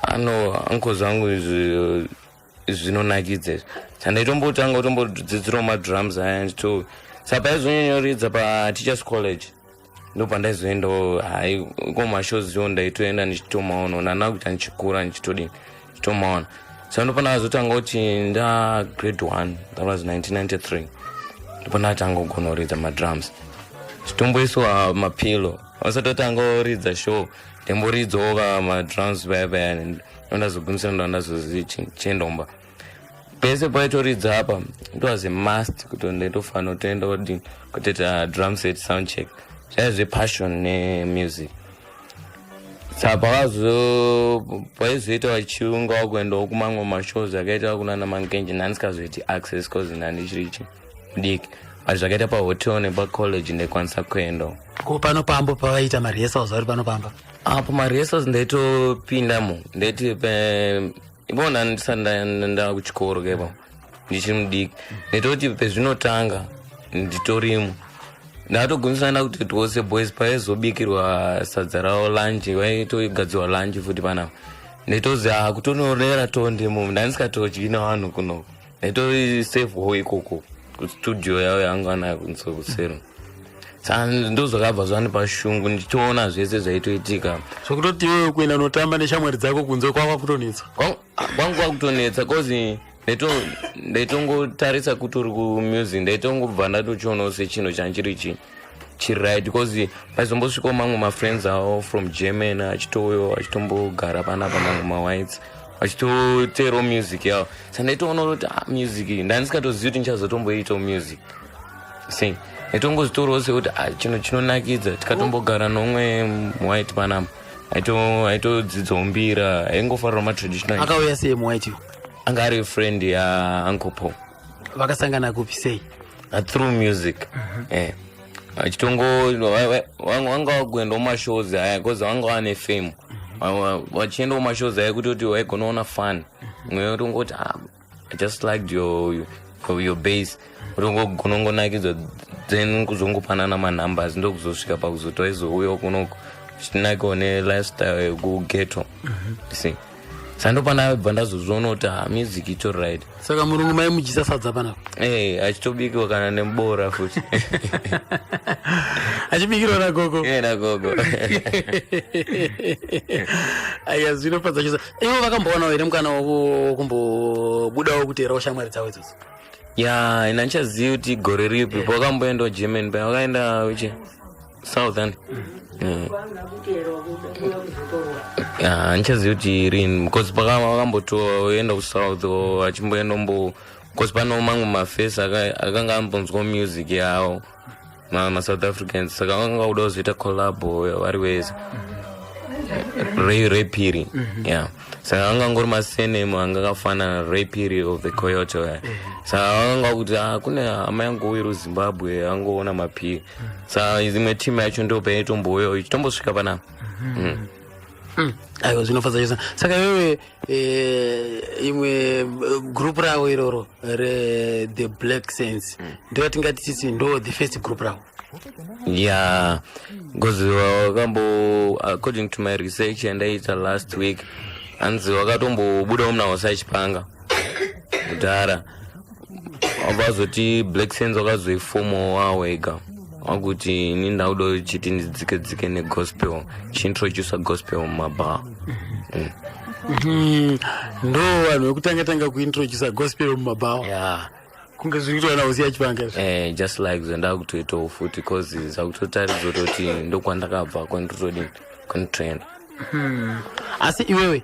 ano uncles angu izvi zvinonakidza izvi. Saka ndaitombotanga kutombodzidzirawo madrums aya ndito. Saka paizonyonyoridza paTeachers College ndo pandaizoendawo hai ko mashows iwo ndaitoenda ndichitomaona, ndanda kuita ndichikura ndichitodini, ndichitomaona. Saka ndo pandakazotanga kuti nda grade 1, that was 1993, ndipo ndatanga kugona kuridza madrums, chitomboiswa mapilo vasati vatanga kuridza show, ndimboridzawo ka madrums paya paya. Ndondazogumisira ndondazochiendomba pese paitoridza apa. It was a must kuti ndaitofanira kutoenda kudini, kutoita drum set sound check. Zvaiva zvepassion nemusic. Saka pakazo paizoita vachiunga wakuendawo kumamwe mashows akaita kunana Mankenje, ndandisikazoiti access cause ndandichiri chi mudiki, but zvakaita pahotel nepacollege ndaikwanisa kuendawo. Ko pano pambo pavaita marehearsals vari pano pamba? Apo marehearsals ndaitopindamo, ndaiti ivona ndisati nda kuchikoro kepo, ndichiri mudiki, ndaitoti pezvinotanga nditorimo. Ndakatogumisana ndakuti tose boys paizobikirwa sadza ravo lunch, vaitogadzirwa lunch futi panapa, ndaitozi ah, kutonorera tonde mumu, ndandisikatodyi nevanhu kunoko, ndaitori safe ho ikoko kustudio yavo yanga anayo kusero. Saka ndozvakabva zvandipa shungu ndichiona zvese zvaitoitika. Zvekutoti iwewe kuenda unotamba neshamwari dzako kunze kwava kutonetsa. Kwangu kwakutonetsa cause ndaitongotarisa kutori kumusic, ndaitongobva ndatochionawo sechinhu chanchiri chi chiri right, because paizombosvikawo mamwe mafriends avo from Germany achitouyawo achitombogara panapa, mamwe mawhites achitoteerawo music yavo. Saka ndaitoona kuti ah, music iyi ndandisingatozivi kuti ndichazotomboitawo music sei, ndaitongozvitorawo sekuti ah, chinhu chinonakidza. Tikatombogara nomwe muwhite panapa aitodzidzawo mbira, aingofarirawo matraditional. Akauya sei muwhite? Anga ari friend yaUncle Paul. Vakasangana kupi, sei? Through music. Achitongo vanga vakuendawo mashows aya because vanga vane fame. Vachiendawo mashows aya kutoti waigona ona fun mweya utongoti, "Ah, I just liked your bass," utongonakidzwa, then kuzongopanana manumbers, ndokuzosvika pakuzoti waizouyawo kunoko chitinakiwa nelifestyle yekughetto, see. Saka ndopanabva ndazozviona kuti ah, music itori right. Saka murungu maimudyisa sadza panapa? Achitobikirwa kana nemubora futi. Achibikirwa nagogo? Nagogo. Aya, zvinofadza chose. Ivo vakamboonawo here mukana wokumbobudawo kuteerawo shamwari dzavo idzodzo? Ya, ina ndichazivi kuti gore ripi pawakamboendawo Germany, pa wakaenda uchi southern. Ya, handichazivi kuti rini because wakambotoenda kusouth achimboenda mbo because pano mamwe mafesi akanga ambonzwa music yavo maSouth Africans, saka vanga kuda kuzoita collabo vari wese. Ray Ray Phiri, yeah. Saka anga angori masenemu anga akafanana, Ray Phiri of the Coyote. Saka vanga kuti, "Ah, kune hama yangu iri Zimbabwe angoona maPhiri." Saka imwe timu yacho ndo paitombouya ichitombosvika panapa. Aiwa, zvinofadza chose. Saka iwewe, imwe group ravo iroro re The Black Saints, ndo yatingati titi ndo the first group ravo? Yeah, because wakambo, according to my research yandaita last week, hanzi wakatombobudawo muna Hosea Chipanga kudhara, wabva Black Saints wakazoifomawo wawega, wakuti ini ndakuda chiti ndidzike dzike negospel, chiintroduca gospel mumabhawa. Ndo vanhu vekutanga tanga kuintroduca gospel mumabhawa, kunge zviri kuitwa naHosea Chipanga izvo. Eh, just like zvandakutoitawo futi, cause zakutotaridza kutoti ndokwandakabva, kwanditodini, kwanditoenda. Asi iwewe,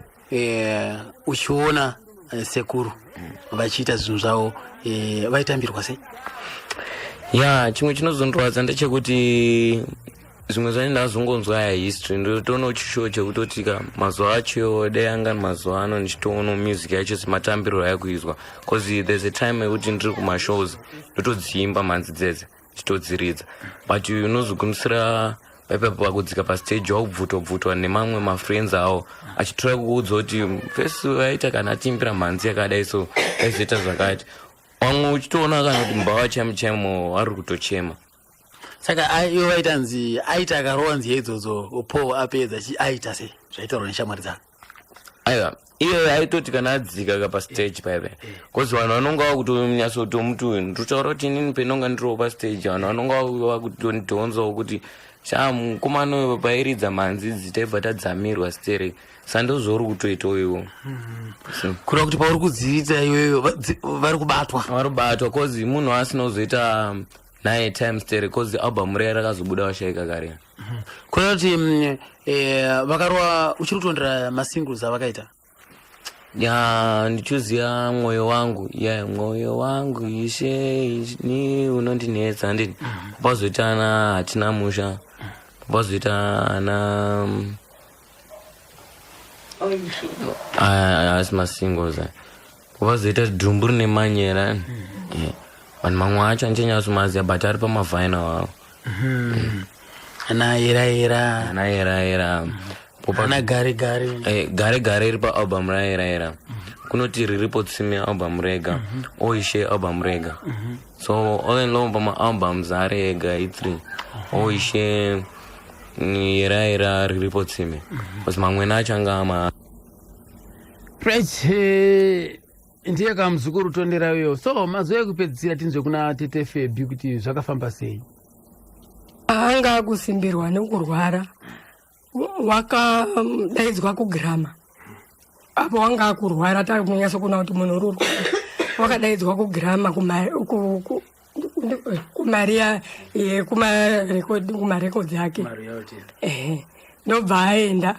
uchiona sekuru vachiita zvinhu zvavo, vaitambirwa sei? Ya, chimwe chinozondorwadza ndechekuti zvimwe zvacho ndazongonzwa ya history, ndotoona chishow chekutoti ka mazuva acho dai anga mazuva ano ndichitoona music yacho sematambiro ayakuizwa, cause there's a time yekuti ndiri kumashows, ndotodziimba mhanzi dzedze, chitodziridza, but unozogumisira paipapo pakudzika pastage wakubvutwa bvutwa nemamwe mafriends avo, achitora kuudza kuti fesi vaita kana atiimbira mhanzi yakadai, so aizoita zvakati. Vamwe uchitoona kana kuti mbava chaimo chaimo vari kutochema. Saka ivo vaita nzi aita akarova nziyo idzodzo, Paul apedza aita sei zvaitaurwa neshamwari dzake? Aiwa, iye aitoti kana adzika ka pastage paipa, cause vanhu vanonga vakutonyatsotomuti, ndotaura kuti inini penonga ndiriwo pastage, vanhu vanonga vakutondidhonzawo kuti sha mukomana uyo pairidza mhanzi idzi taibva tadzamirwa stereki, sandozvauri kutoitawo iwo. So, kureva kuti pauri kudziita iweyo vari kubatwa? Vari kubatwa, cause munhu asina kuzoita naye time sterek, cause album riya rakazobuda vashaika kare. Kureva kuti vakarova, uchiri kutondera masingles avakaita? Ya, ndichoziva Mwoyo Wangu, ya Mwoyo Wangu Ishe ni Unondinetsa, handiti? Pazoita ana Hatina Musha, pazoita ana asi masingles aya, pazoita Dhumbu Rine Manyera. Yeah. Vanhu mamwe acho andichanyatsomaziva, but ari pamavinyl avo. Ana Era Era. Ana Era Era. Ana Gare Gare. Eh, Gare Gare iri paalbum raEra Era, kunoti Riripo Tsime album rega, Oishe album rega. So all in all, pamaalbums ari ega i3: Oishe, Era Era, Riripo Tsime, because mamwena acho anga ama Right, ndiye kamuzukuru Tondera uyo. So mazuva ekupedzisira, tinzwe kuna tete Febi kuti zvakafamba sei. Anga akusimbirwa nekurwara, wakadaidzwa kugirama apo wanga akurwara, takunyatso kuona kuti munhu uri kurwara. Wakadaidzwa kugirama kumari yekumarekodzi ake. Ehe, ndobva aenda.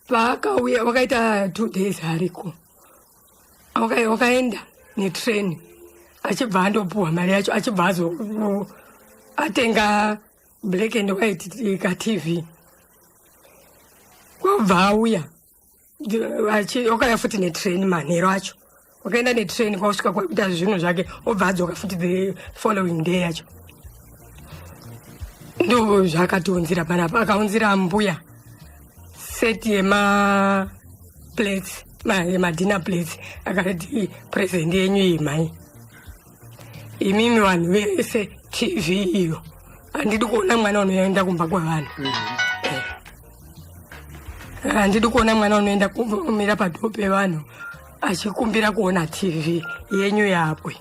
Paakauya wakaita 2 days ariko. Wakaenda netrain, achibva andopuhwa mari yacho, achibva azo atenga black and white kaTV. Kwabva auya, wakauya futi netrain manheru acho, wakaenda netrain, kwasvika kwakuita zvinhu zvake, obva adzoka futi the following day yacho. Ndo zvakatiunzira panapa. Akaunzira mbuya set yemaplates, yemadinner plates, akati, "Present yenyu iyi mhai, imimi vanhu vese, TV iyo handidi kuona mwana unoenda kumba kwevanhu. Handidi kuona mwana unoenda kumira padhoo pevanhu achikumbira kuona TV yenyu yapwe."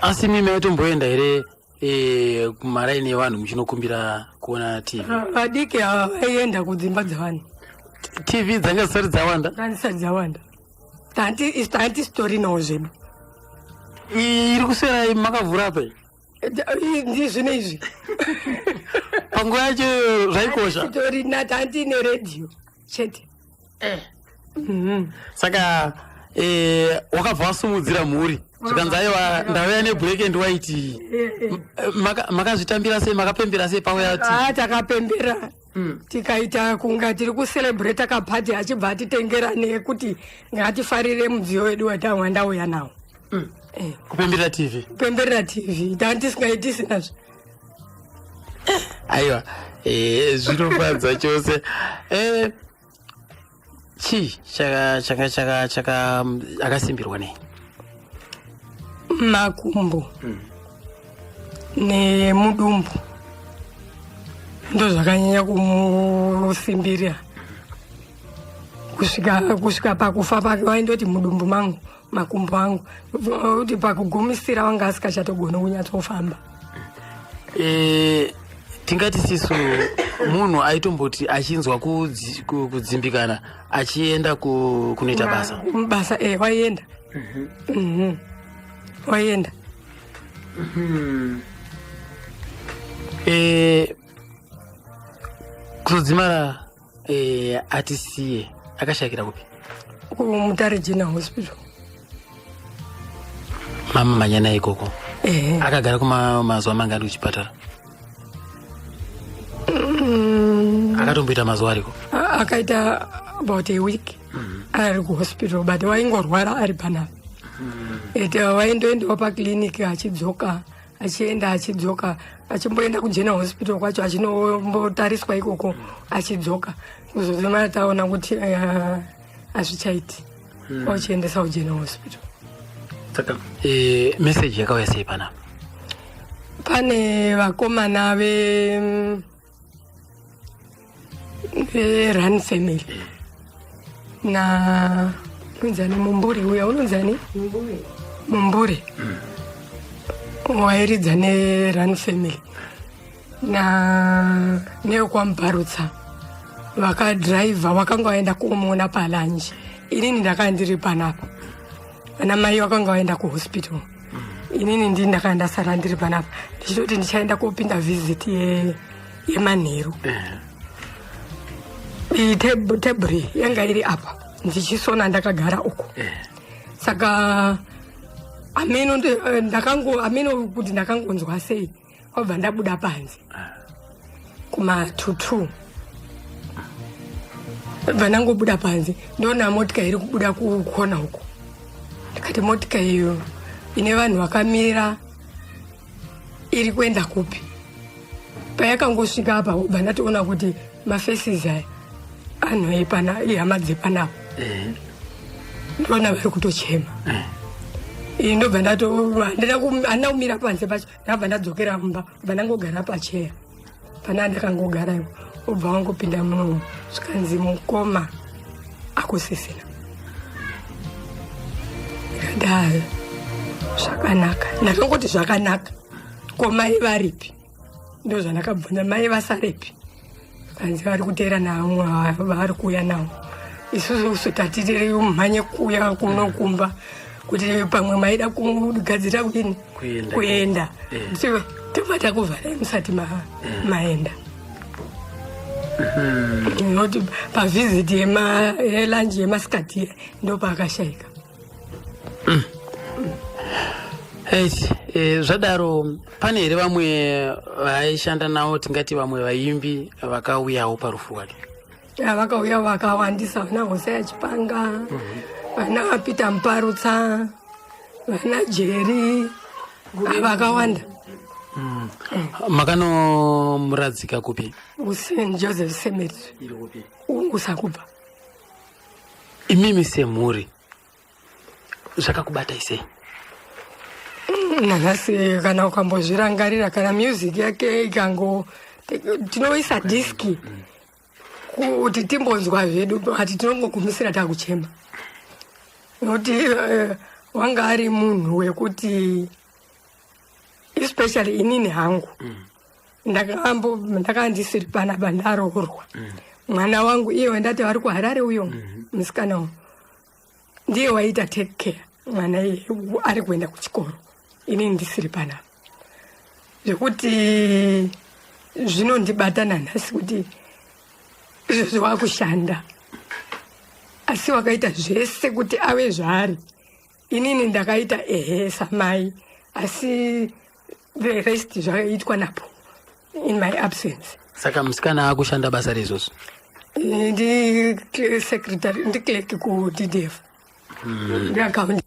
Asi mimi aitomboenda here kumaraini evanhu muchinokumbira kuona TV? Vadiki ava vaienda kudzimba dzevanhu. TV dzanga zisati dzawanda? Dzanga zisati dzawanda. Tanti sitorinawo zvedu. Iri kuswera makavhura apa? Ndizvino izvi. Panguva yacho zvaikosha. Torina, tantine redhiyo chete. Saka wakabva wasumudzira mhuri, zvikanzi, "Aiwa, ndauya neblack and white." Makazvitambira sei? Makapembera sei pauya TV? Ah, takapembera. Tikaita kunga tiri kucelebrata kapati, achibva atitengera nekuti ngatifarire mudziyo wedu wandauya nawo. Kupemberera TV. Kupemberera TV, tandisingaitisinazvo. Aiwa, zvinofadza chose. Chii chaka chaka chaka chaka akasimbirwa nei? Makumbo nemudumbu ndo zvakanyanya kumusimbirira kusvika pakufa pake. Waindoti, "Mudumbu mangu, makumbo angu," kuti pakugumisira wanga asikachatogoni kunyatsofamba. Tingati sisu munhu aitomboti achinzwa kudzimbikana achienda kunoita basa? Basa, waienda. Waienda. Kuzodzimara atisiye, akashayikira kupi? KuMutare General Hospital. Mama manyana ikoko? Ehe. Akagara kuma mazuva mangani kuchipatara? Akatomboita mazuva ariko? Akaita about a week ari kuhospital, but waingorwara ari panapa. Ete waindoendawo paclinic, achidzoka, achienda, achidzoka, achimboenda kuGeneral Hospital kwacho, achinombotariswa ikoko, achidzoka. Kuzozima taona kuti hazvichaiti, ochiendesa kuGeneral Hospital. Saka meseji yakauya sei panapa? Pane vakomana veRun Family na unonzani, Mumbure uya, unonzani, Mumbure wairidza neRun Family na nekwambarutsa, vakadhiraivha, vakanga vaenda kuomuona palunch. Inini ndakanga ndiri panapa, vana mai vakanga vaenda kuhospital. Inini ndini ndakanga ndasara ndiri panapa, ndichitoti ndichaenda kopinda visit yemanheru. Iyi tebhuri yanga iri apa, ndichisona ndakagara uko. Saka ameno ndakango ameno kuti ndakangonzwa sei, wabva ndabuda panze kuma 2, bva ndangobuda panze, ndoona motika iri kubuda kukona uko. Ndikati, "Motika iyo ine vanhu vakamira iri kuenda kupi?" Payakangosvika apa, bva ndatoona kuti mafaces aya anhu epana, ihama dzepanapa. Ndoona vari kutochema. Ini ndobva ndato handina kumira panze pacho, ndabva ndadzokera mumba, bva ndangogara pacheya pana ndakangogara ipo. Ubva wangopinda munomu, zvikanzi, "Mukoma akusisina." Ndikati, "Ah, zvakanaka." Ndakangoti, "Zvakanaka, ko mai varipi?" Ndo zvandakabvunza, "Mai vasarepi?" Kanzi, "Vari kuteera navo, vari kuuya navo. Isusu su tatiri mhanye kuuya kunokumba kuti pamwe maida kugadzira kudini." Kuenda. Kuenda. Tobva takuvharai musati maenda, noti pavisit yelunch yemasikati ndo paakashayika. Right. Zvadaro, pane here vamwe vaishanda navo, tingati vamwe vaimbi vakauyawo parufu rwake? Ya, vakauya vakawandisa, vana Hosea Chipanga, vana Peter Muparutsa, vana Jerry, vakawanda. Makanomuradzika kupi? KuSt Joseph Cemetery. Iri kupi? Usakubva. Imimi semhuri, zvakakubatai sei? Nanhasi kana ukambozvirangarira, kana music yake ikango, tinoisa disc kuti timbonzwa zvedu, ati tinongogumisira takuchema, nokuti wanga ari munhu wekuti, especially inini hangu, ndakanga ndisiri panapa, ndaroorwa. Mwana wangu iye wandati vari kuHarare uyo, musikana uyu ndiye waita take care mwana iye ari kuenda kuchikoro, inini ndisiri panapa, zvekuti zvinondibata nanhasi kuti izvozvi wakushanda, asi wakaita zvese kuti ave zvaari. Inini ndakaita ehe samai, asi the rest zvakaitwa napo in my absence. Saka musikana akushanda basa reizvozvo? Ndi secretary, ndi clerk ku DDF. Ndi account.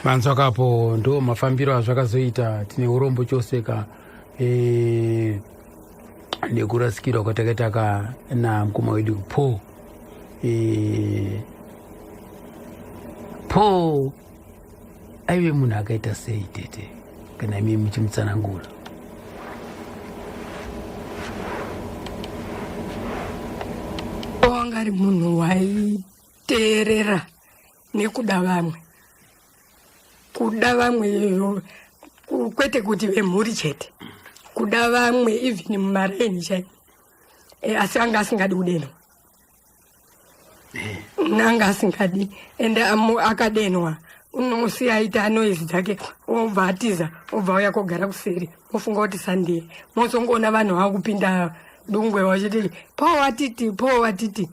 Manzwa kapo, ndo mafambiro azvakazoita. Tine urombo chose ka nekurasikirwa kwatakaita ka namukoma wedu Paul. Paul aive munhu akaita sei, tete, kana imi muchimutsanangura? Wanga ari munhu waiteerera nekuda vamwe, kuda vamwe, kwete kuti vemhuri chete, kuda vamwe even mumaraini chai. Asi anga asingadi kudenwa, anga asingadi, ende akadenwa unosiya aita noise dzake, obva atiza, obva auya kogara kuseri, mofunga kuti sandiye. Mozongoona vanhu vakupinda dungwe vachiti, "Po watiti, po watiti."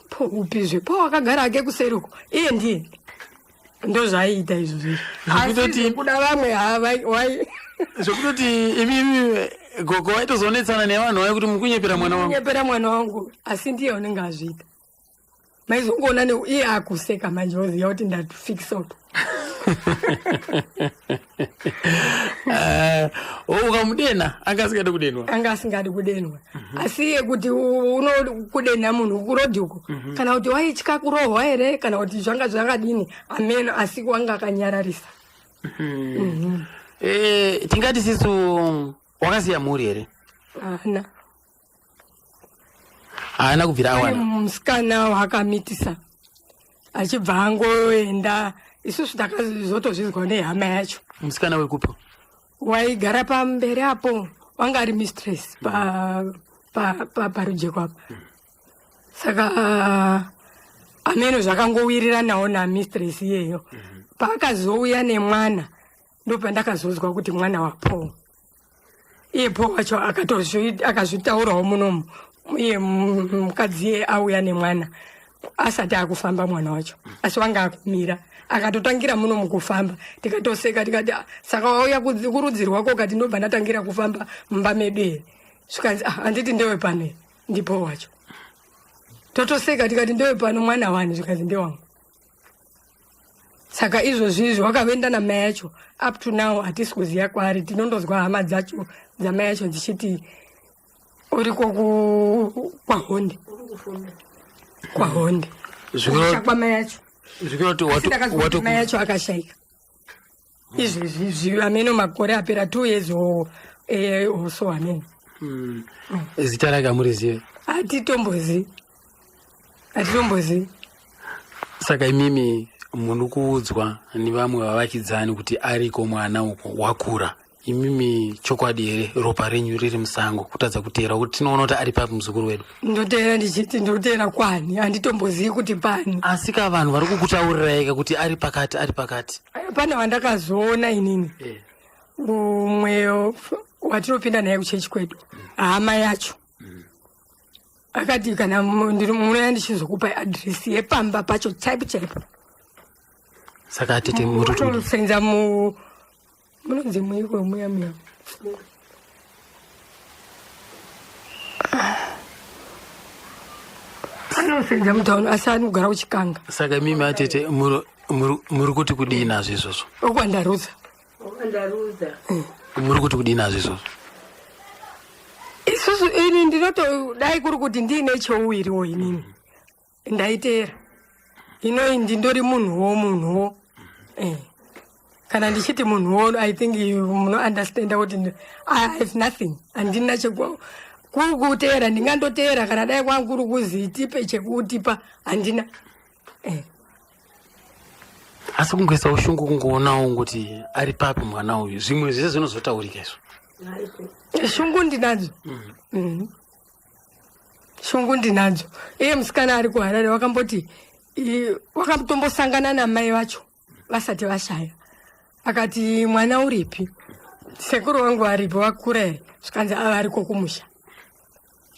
Po upizve? Po wakagara ake kuseri uko, iye ndiye. Ndozvaiita izvozvo izvi. Asi zvekuda vamwe wai Zvekutoti imimi gogo waitozonetsana nevanhu vai kuti mukunyepera mwana wangu. Nyepera mwana wangu, asi ndiye unenge azviita. Maizongoona iye akuseka manje, oziva kuti ndafikisa uto. Ukamudena anga asingadi kudenwa. Anga asingadi kudenwa, asi iye kuti unokudenha munhu kurodhi uko, kana kuti waitya kurohwa here, kana kuti zvanga zvakadini, ameno, asi wanga akanyararisa. Tingati sisu wakasiya mhuri here? Haana. Haana kubvira Pane awana? musikana waakamitisa achibva angoenda. Isusu takazotozvizwa nehama yacho. Musikana wekupi? Waigara pamberi apo, wanga ari mistress parujeko apa. Saka ameno zvakangowiriranawo namistress iyeyo. Paakazouya nemwana, ndopandakazozwa kuti mwana waPaul. Iye Paul wacho akazvitaurawo munomu. Iye mukadzi iye auya nemwana asati akufamba mwana wacho, asi wanga akumira, akatotangira muno mukufamba. Tikatoseka tikati, "Ah, saka wauya kurudzi rwako ukati ndobva ndatangira kufamba mumba medu here?" Zvikanzi, "Ah, handiti ndewe pano here?" Ndipo wacho totoseka tikati, "Ndewe pano mwana wani?" Zvikanzi, "Ndewangu." Saka izvozvi izvi wakavenda namai acho, up to now hatisi kuziva kwaari. Tinondozwa hama dzacho dzamai acho dzichiti uriko kwaHonde, kwaHonde. Kumusha kwamai acho. Zvikiroti Asi ndakazwa kuti mai acho akashaika izvezvi izvi, ameno makore apera, 2 years or so, ameno. Zita rake hamurizive? Hatitombozivi, hatitombozivi. Saka imimi muri kuudzwa nevamwe vavakidzani kuti ariko mwana uko wakura. Imimi chokwadi here, ropa renyu riri musango, kutadza kuteera kuti tinoona kuti ari papi muzukuru wedu? Ndoteera ndichiti ndoteera kwani? Handitombozivi kuti pani. Asi ka vanhu vari kukutaurirai kuti ari pakati, ari pakati. Pane wandakazoona inini, umwe watinopinda naye kuchechi kwedu, hama yacho akati, "Kana munoya ndichizokupai adhiresi yepamba pacho chaipo chaipo." Saka atete muri kuti Unosenza mu munonzi muiko muya muya. Anosenza mutauni, asi anogara kuChikanga. Saka imimi atete muri kuti kudii nazvo izvozvo? Okwandaruza. Wakandaruza. Muri kuti kudii nazvo izvozvo? Isusu, ini ndinotodai kuri kuti ndiine chouwiriwo, inini ndaiteera. Inoi ndindori munhuwo, munhuwo. Kana ndichiti munhuwo, I think munounderstanda kuti I have nothing, handina cheku kuri kuteera. Ndingandoteera kana dai kwangu kuri kuzi tipe chekutipa, handina. Asi kungoisa ushungu kungoonawo kuti ari papi mwana uyu, zvimwe zvese zvinozotaurika izvo. Shungu ndinadzo. Shungu ndinadzo. Iye musikana ari kuHarare wakamboti wakatombosangana namai vacho vasati vashaya, akati, "Mwana uripi? Sekuru vangu varipi? Vakura here?" Zvikanzi, "Ava ariko kumusha."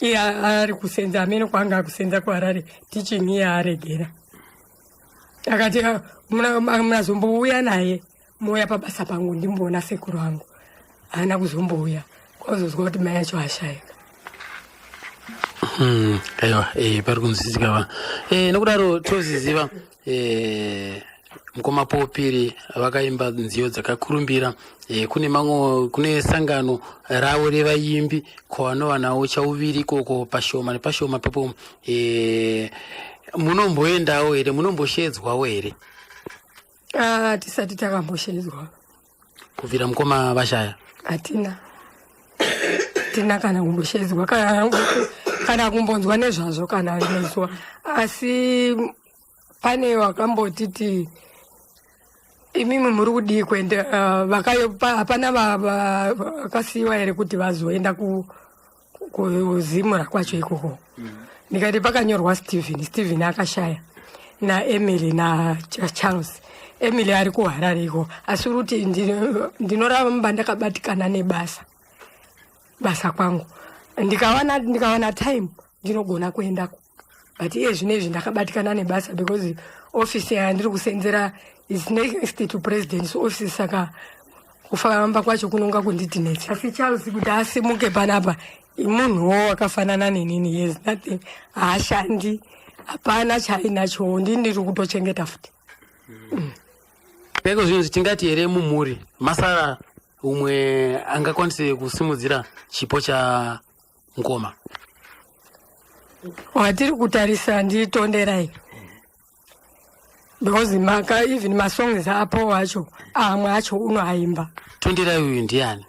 Iye ari kusenza, amene kwaanga akusenza kuHarare, teaching iye aregera. Akati, "Ah, munazombouya naye, mouya pabasa pangu ndimboona sekuru vangu." Haana kuzombouya, kwazozwa kuti mai acho ashayika. Aiwa, pari kunzwisisika va. Nokudaro toziziva mukoma Paul Phiri vakaimba nziyo dzakakurumbira. Kune mamwe, kune sangano ravo revaimbi kwavanowanawo chauviri ikoko pashoma nepashoma papo. Munomboendawo here? Munomboshedzwawo here? Ah, tisati takamboshedzwa. Kubvira mukoma vashaya? Hatina, tina kana kumboshedzwa kana kumbonzwa nezvazvo kana nezuva. Asi pane wakambotiti, "Imimi muri kudii kuenda?" Hapana vakasiyiwa here kuti vazoenda kuzimura kwacho ikoko? Ndikati pakanyorwa Stephen. Stephen akashaya, naEmily naCharles. Emily ari kuHarare iko. Asi uri kuti ndinoramba ndakabatikana nebasa, basa kwangu. Ndikawana time ndinogona kuendako, but iye zvino izvi ndakabatikana nebasa because ofisi yandiri kusenzera is next to president's office, saka kufamba kwacho kunonga kundidinetsa. Asi Charles kuti asimuke panapa, munhuwo wakafanana nenini, yes, nothing, haashandi, hapana chainacho, ndini ndiri kutochengeta futi. Peko zvinhu tingati here mumhuri masara umwe angakwanise kusimudzira chipo chamukoma? Watiri kutarisa ndiTonderai, because maka even masongs apo acho, amwe acho unoaimba. Tonderai uyu ndiani?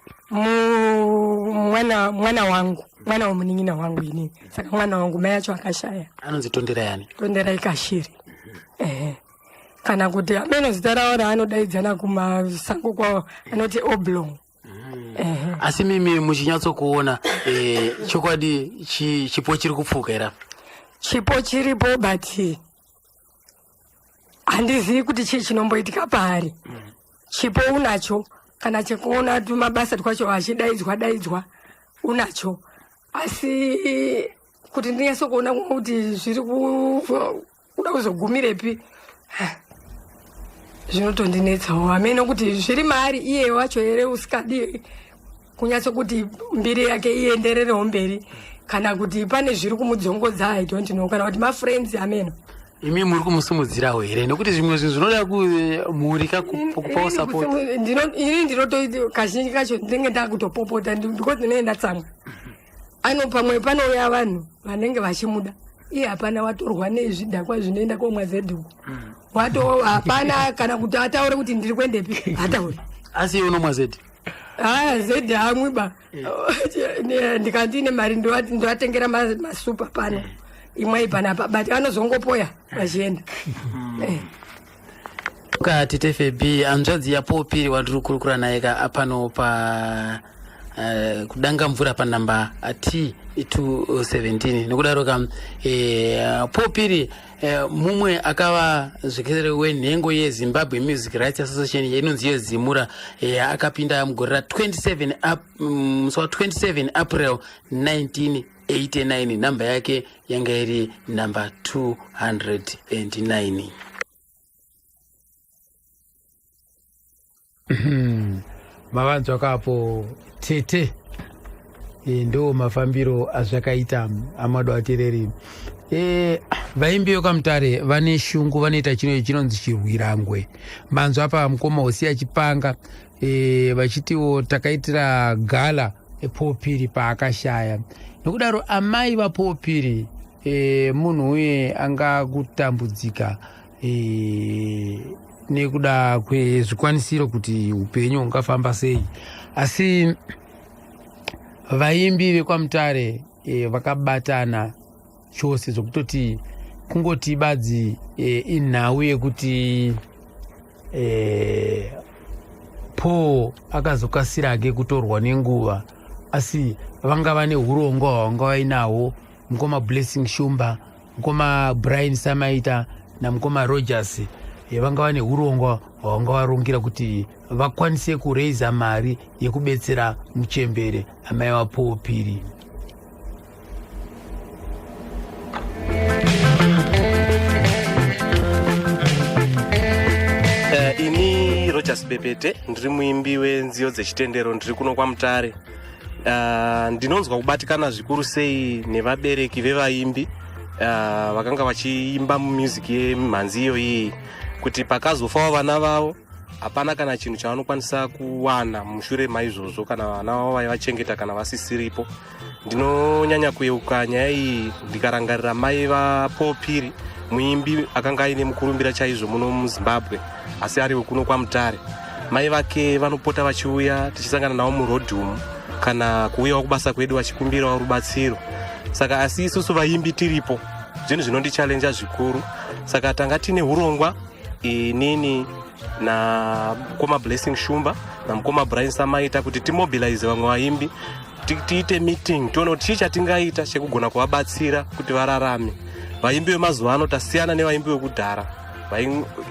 Mwana wangu, mwana wemunin'ina wangu inini. Saka mwana wangu, mai acho akashaya. Anonzi Tonderai ani? Tonderai Kashiri, ehe, kana kuti amene zita ravo raanodaidzana kumasango kwavo anoti Oblong, ehe. Asi mimi muchinyatsokuona, chokwadi chipo chiri kupfuka here apa? Chipo chiripo, but handizivi kuti chii chinomboitika paari. Chipo unacho, kana chekuona tumabasa twacho achidaidzwa daidzwa unacho, asi kuti ndinyatsokuona kuti zviri kuda kuzogumirepi, zvinotondinetsawo hamene kuti zviri maari iye wacho here, usikadi kunyatsokuti mbiri yake iendererewo mberi, kana kuti pane zviri kumudzongodza, I don't know, kana kuti mafriends ameno. Imi muri kumusimudzirawo here? Nekuti zvimwe zvinhu zvinoda mhuri kakupawo support. Ini ndinoto kazhinji kacho ndinenge ndakutopopota because ndinenge ndatsamwa. Ano pamwe panouya vanhu vanenge vachimuda, iye hapana, watorwa nezvidhakwa zvinoenda komwa zedhuku, wato hapana kana kuti ataure kuti ndiri kuendepi, hatauri. Asi iwe unomwa zedi? Aya, zedi hamwiba. Ndikandine mari ndoatengera masupa pano, imwai panapa, but anozongopoya vachienda. Ka Tete Feb, hanzvadzi yaPaul Phiri wandiri kukurukura naye ka pano pa kudanga mvura panhamba T 217. Nokudaro ka Paul Phiri, mumwe akava zvekere wenhengo yeZimbabwe Music Rights Association inonzi yeZimura. Akapinda mugore ra27 musi wa27 April 1989. Nhamba yake yanga iri namba 209. Mavanzwa kapo tete. Ndo mafambiro azvakaita, amado atereri. Vaimbi vekwamutare vane shungu, vanoita chino chinonzi chirwirangwe. Manzwa apa mukoma Usiya Chipanga, vachitiwo takaitira gala Paul Phiri paakashaya. Nokudaro amai vaPaul Phiri, munhu uye anga kutambudzika nekuda kwezvikwanisiro kuti upenyu hungafamba sei, asi vaimbi vekwamutare vakabatana chose zvokutoti kungoti badzi inhau yekuti Paul akazokasirake kutorwa nenguva, asi vangava neurongwa hwavanga vainahwo mukoma Blessing Shumba, mukoma Brian Samaita namukoma Rogers. Vangava neurongwa hwavanga varongera kuti vakwanise kureisa mari yekubetsera muchembere amai vaPaul Phiri. Ini Rogers. Bepete, ndiri muimbi wenziyo dzechitendero, ndiri kuno kwaMutare. Ndinonzwa kubatikana zvikuru sei nevabereki vevaimbi vakanga vachiimba mumusic yemimhanzi iyoyi, kuti pakazofawo vana vavo hapana kana chinhu chavanokwanisa kuwana mushure maizvozvo, kana vana vavo vaivachengeta kana vasisiripo. Ndinonyanya kuyeuka nyaya iyi ndikarangarira mai vaPaul Phiri, muimbi akanga aine mukurumbira chaizvo muno muZimbabwe, asi ari wekuno kwaMutare. Mai vake vanopota vachiuya, tichisangana navo murodhi umu kana kuuyawo kubasa kwedu vachikumbirawo rubatsiro. Saka asi isusu vaimbi tiripo, zvinhu zvinondichallenja zvikuru. Saka tanga tine urongwa, inini namukoma Blessing Shumba namukoma Brian Samaita, kuti timobilize vamwe vaimbi, tiite meeting, tione kuti chii chatingaita chekugona kuvabatsira kuti vararame. Vaimbi vemazuva ano tasiyana nevaimbi vekudhara.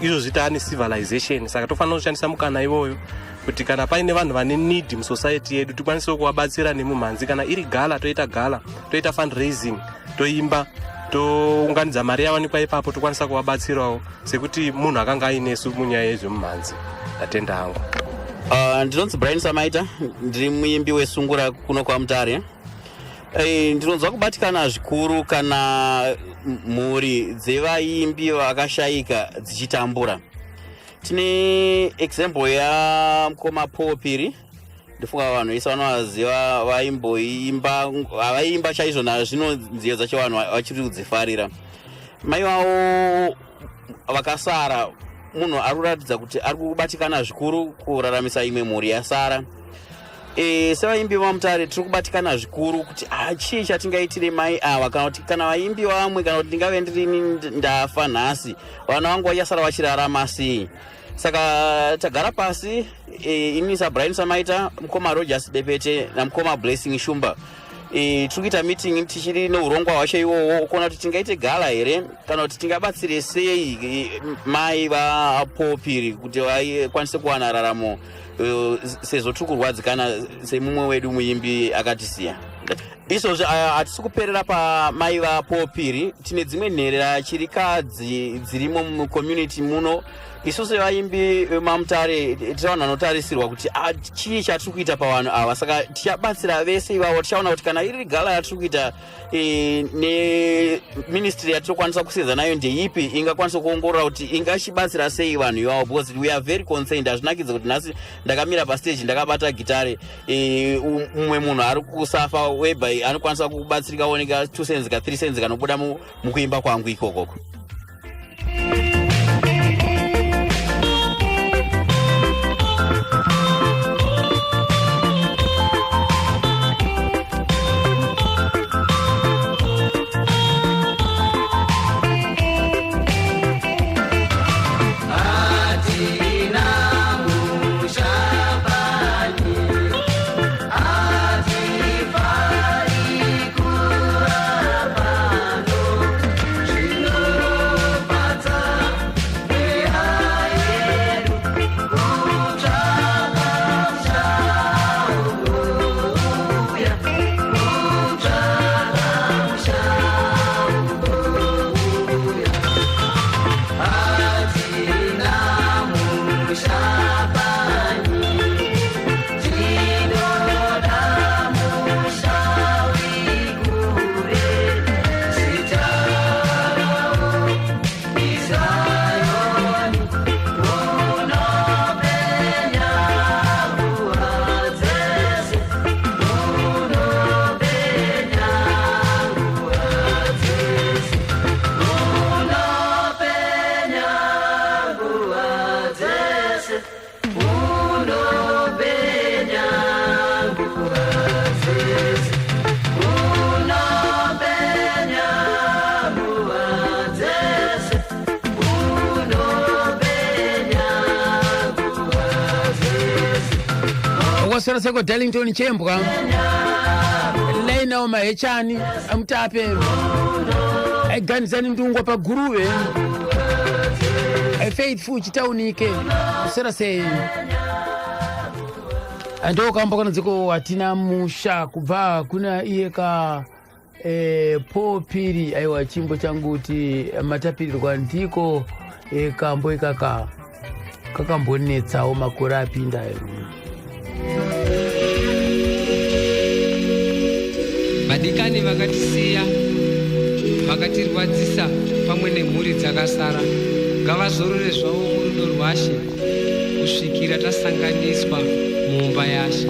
Izvozvi taane civilization, saka tofanira kushandisa mukana iwoyo kuti kana paine vanhu vane need musociety yedu, tikwanisewo kuvabatsira nemumhanzi. Kana iri gala, toita gala, toita fundraising, toimba, tounganidza mari yawanikwa ipapo, tokwanisa kuvabatsirawo sekuti munhu akanga ainesu munyaya yezvemumhanzi. Ndatenda hangu. Ndinonzi Brian Samaita, ndiri muimbi wesungura kuno kwaMutare. Ndinonzwa kubatikana zvikuru kana mhuri dzevaimbi vakashayika dzichitambura. Tine example yamukoma Paul Phiri. Ndifunga vanhu vese vanovaziva, vaimboimba, vaiimba chaizvo. Nazvino nziyo dzacho vanhu vachiri kudzifarira. Mai vavo vakasara, munhu ari kuratidza kuti ari kubatikana zvikuru kuraramisa imwe mhuri yasara. Sevaimbi vaMutare tiri kubatikana zvikuru kuti chii chatingaitire mai ava, kana kuti kana vaimbi vamwe, kana kuti ndingave ndirini ndafa nhasi, vana vangu vachasara vachirarama sei? Saka tagara pasi, ini saBrian Samaita, mukoma Rogers Bepete namukoma Blessing Shumba, tiri kuita meeting tichiri neurongwa hwacho iwowo, kuona kuti tingaite gala here kana kuti tingabatsire sei mai vaPaul Phiri kuti vakwanise kuwana raramo, sezvo tiri kurwadzikana semumwe wedu muimbi akatisiya. Izvozvi hatisi kuperera pamai vaPaul Phiri. Tine dzimwe nherera, chirikadzi dzirimo mucommunity muno. Isu sevaimbi vemaMutare tiri vanhu vanotarisirwa kuti chii chatiri kuita pavanhu ava. Saka tichabatsira vese ivavo. Tichaona kuti kana iri gala yatiri kuita, neministry yatinokwanisa kusedza nayo ndeipi ingakwanisa kuongorora kuti ingachibatsira sei vanhu ivavo, because we are very concerned. Hazvinakidzi kuti nhasi ndakamira pastage ndakabata gitare, mumwe munhu ari kusafa, whereby anokwanisa kubatsirika oneka 2 cents ka 3 cents kanobuda mukuimba kwangu ikokoko. Hatina mushabani, hatifari kuva pano, zvinofadza mweya yedu kutsvaka musha unouya, kutsvaka musha unouya. Hatina mushabani, tinoda musha wikure, zita iZayoni, unopenya nguva dzese, unopenya nguva dzese, unopenya nguva dzese, unopenya nguva dzese, unopenya nguva dzese, unopenya nguva dzese. Waswera seko Darlington Chembwa, Lainawo Mahechani amutape, aiganizani Ndungwa paGuruve, Faithful Chitaunike, kuswera sei? Ndokamba kanonziko "Hatina Musha" kubva kuna iye ka Paul Phiri. Aiwa, chimbo changu kuti matapirirwa ndiko kambo ikaka. Kakambonetsawo makore apinda ayo. Vadikani vakatisiya, vakatirwadzisa pamwe nemhuri dzakasara, ngavazorore zvavo murudo rwaShe kusvikira tasanganiswa mumba yaShe.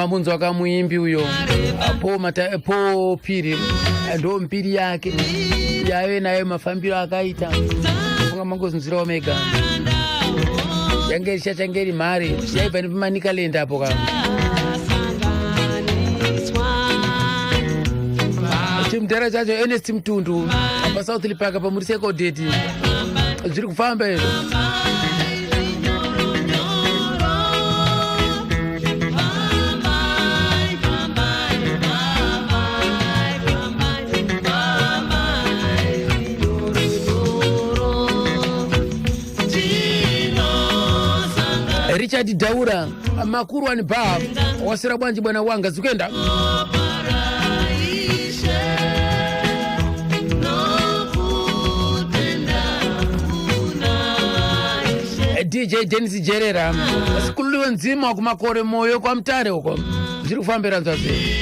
Mamunzwa kamuimbi uyo po Phiri, ndo mbiri yake yave nayo, mafambiro akaita funga mangozinzirawo mega. Yange richachange iri mhare yaibva nepaManicaland apo ka chimudhara chacho Ernest Mutundu paSouth Park pamuri sekodheti zviri kufamba izvo. Richard Daura makuru ani ba wasira bwanji bwana wanga zikuenda. DJ Denis Jerera sikululiwe nzima kumakore moyo kwaMutare uko zviri kufambira nzvazve.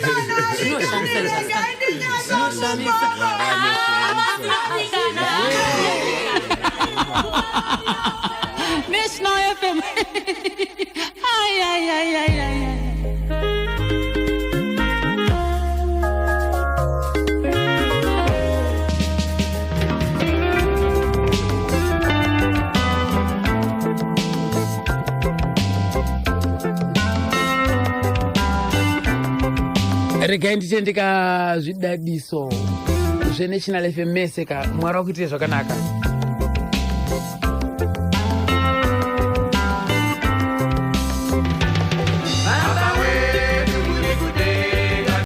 Zvinoshamisa zvinoshamisa. National FM. Ai, ai, ai, ai, ai, ai. Regai nditendeka zvidadiso zveNational FM mese ka. Mwari wakuitire zvakanaka.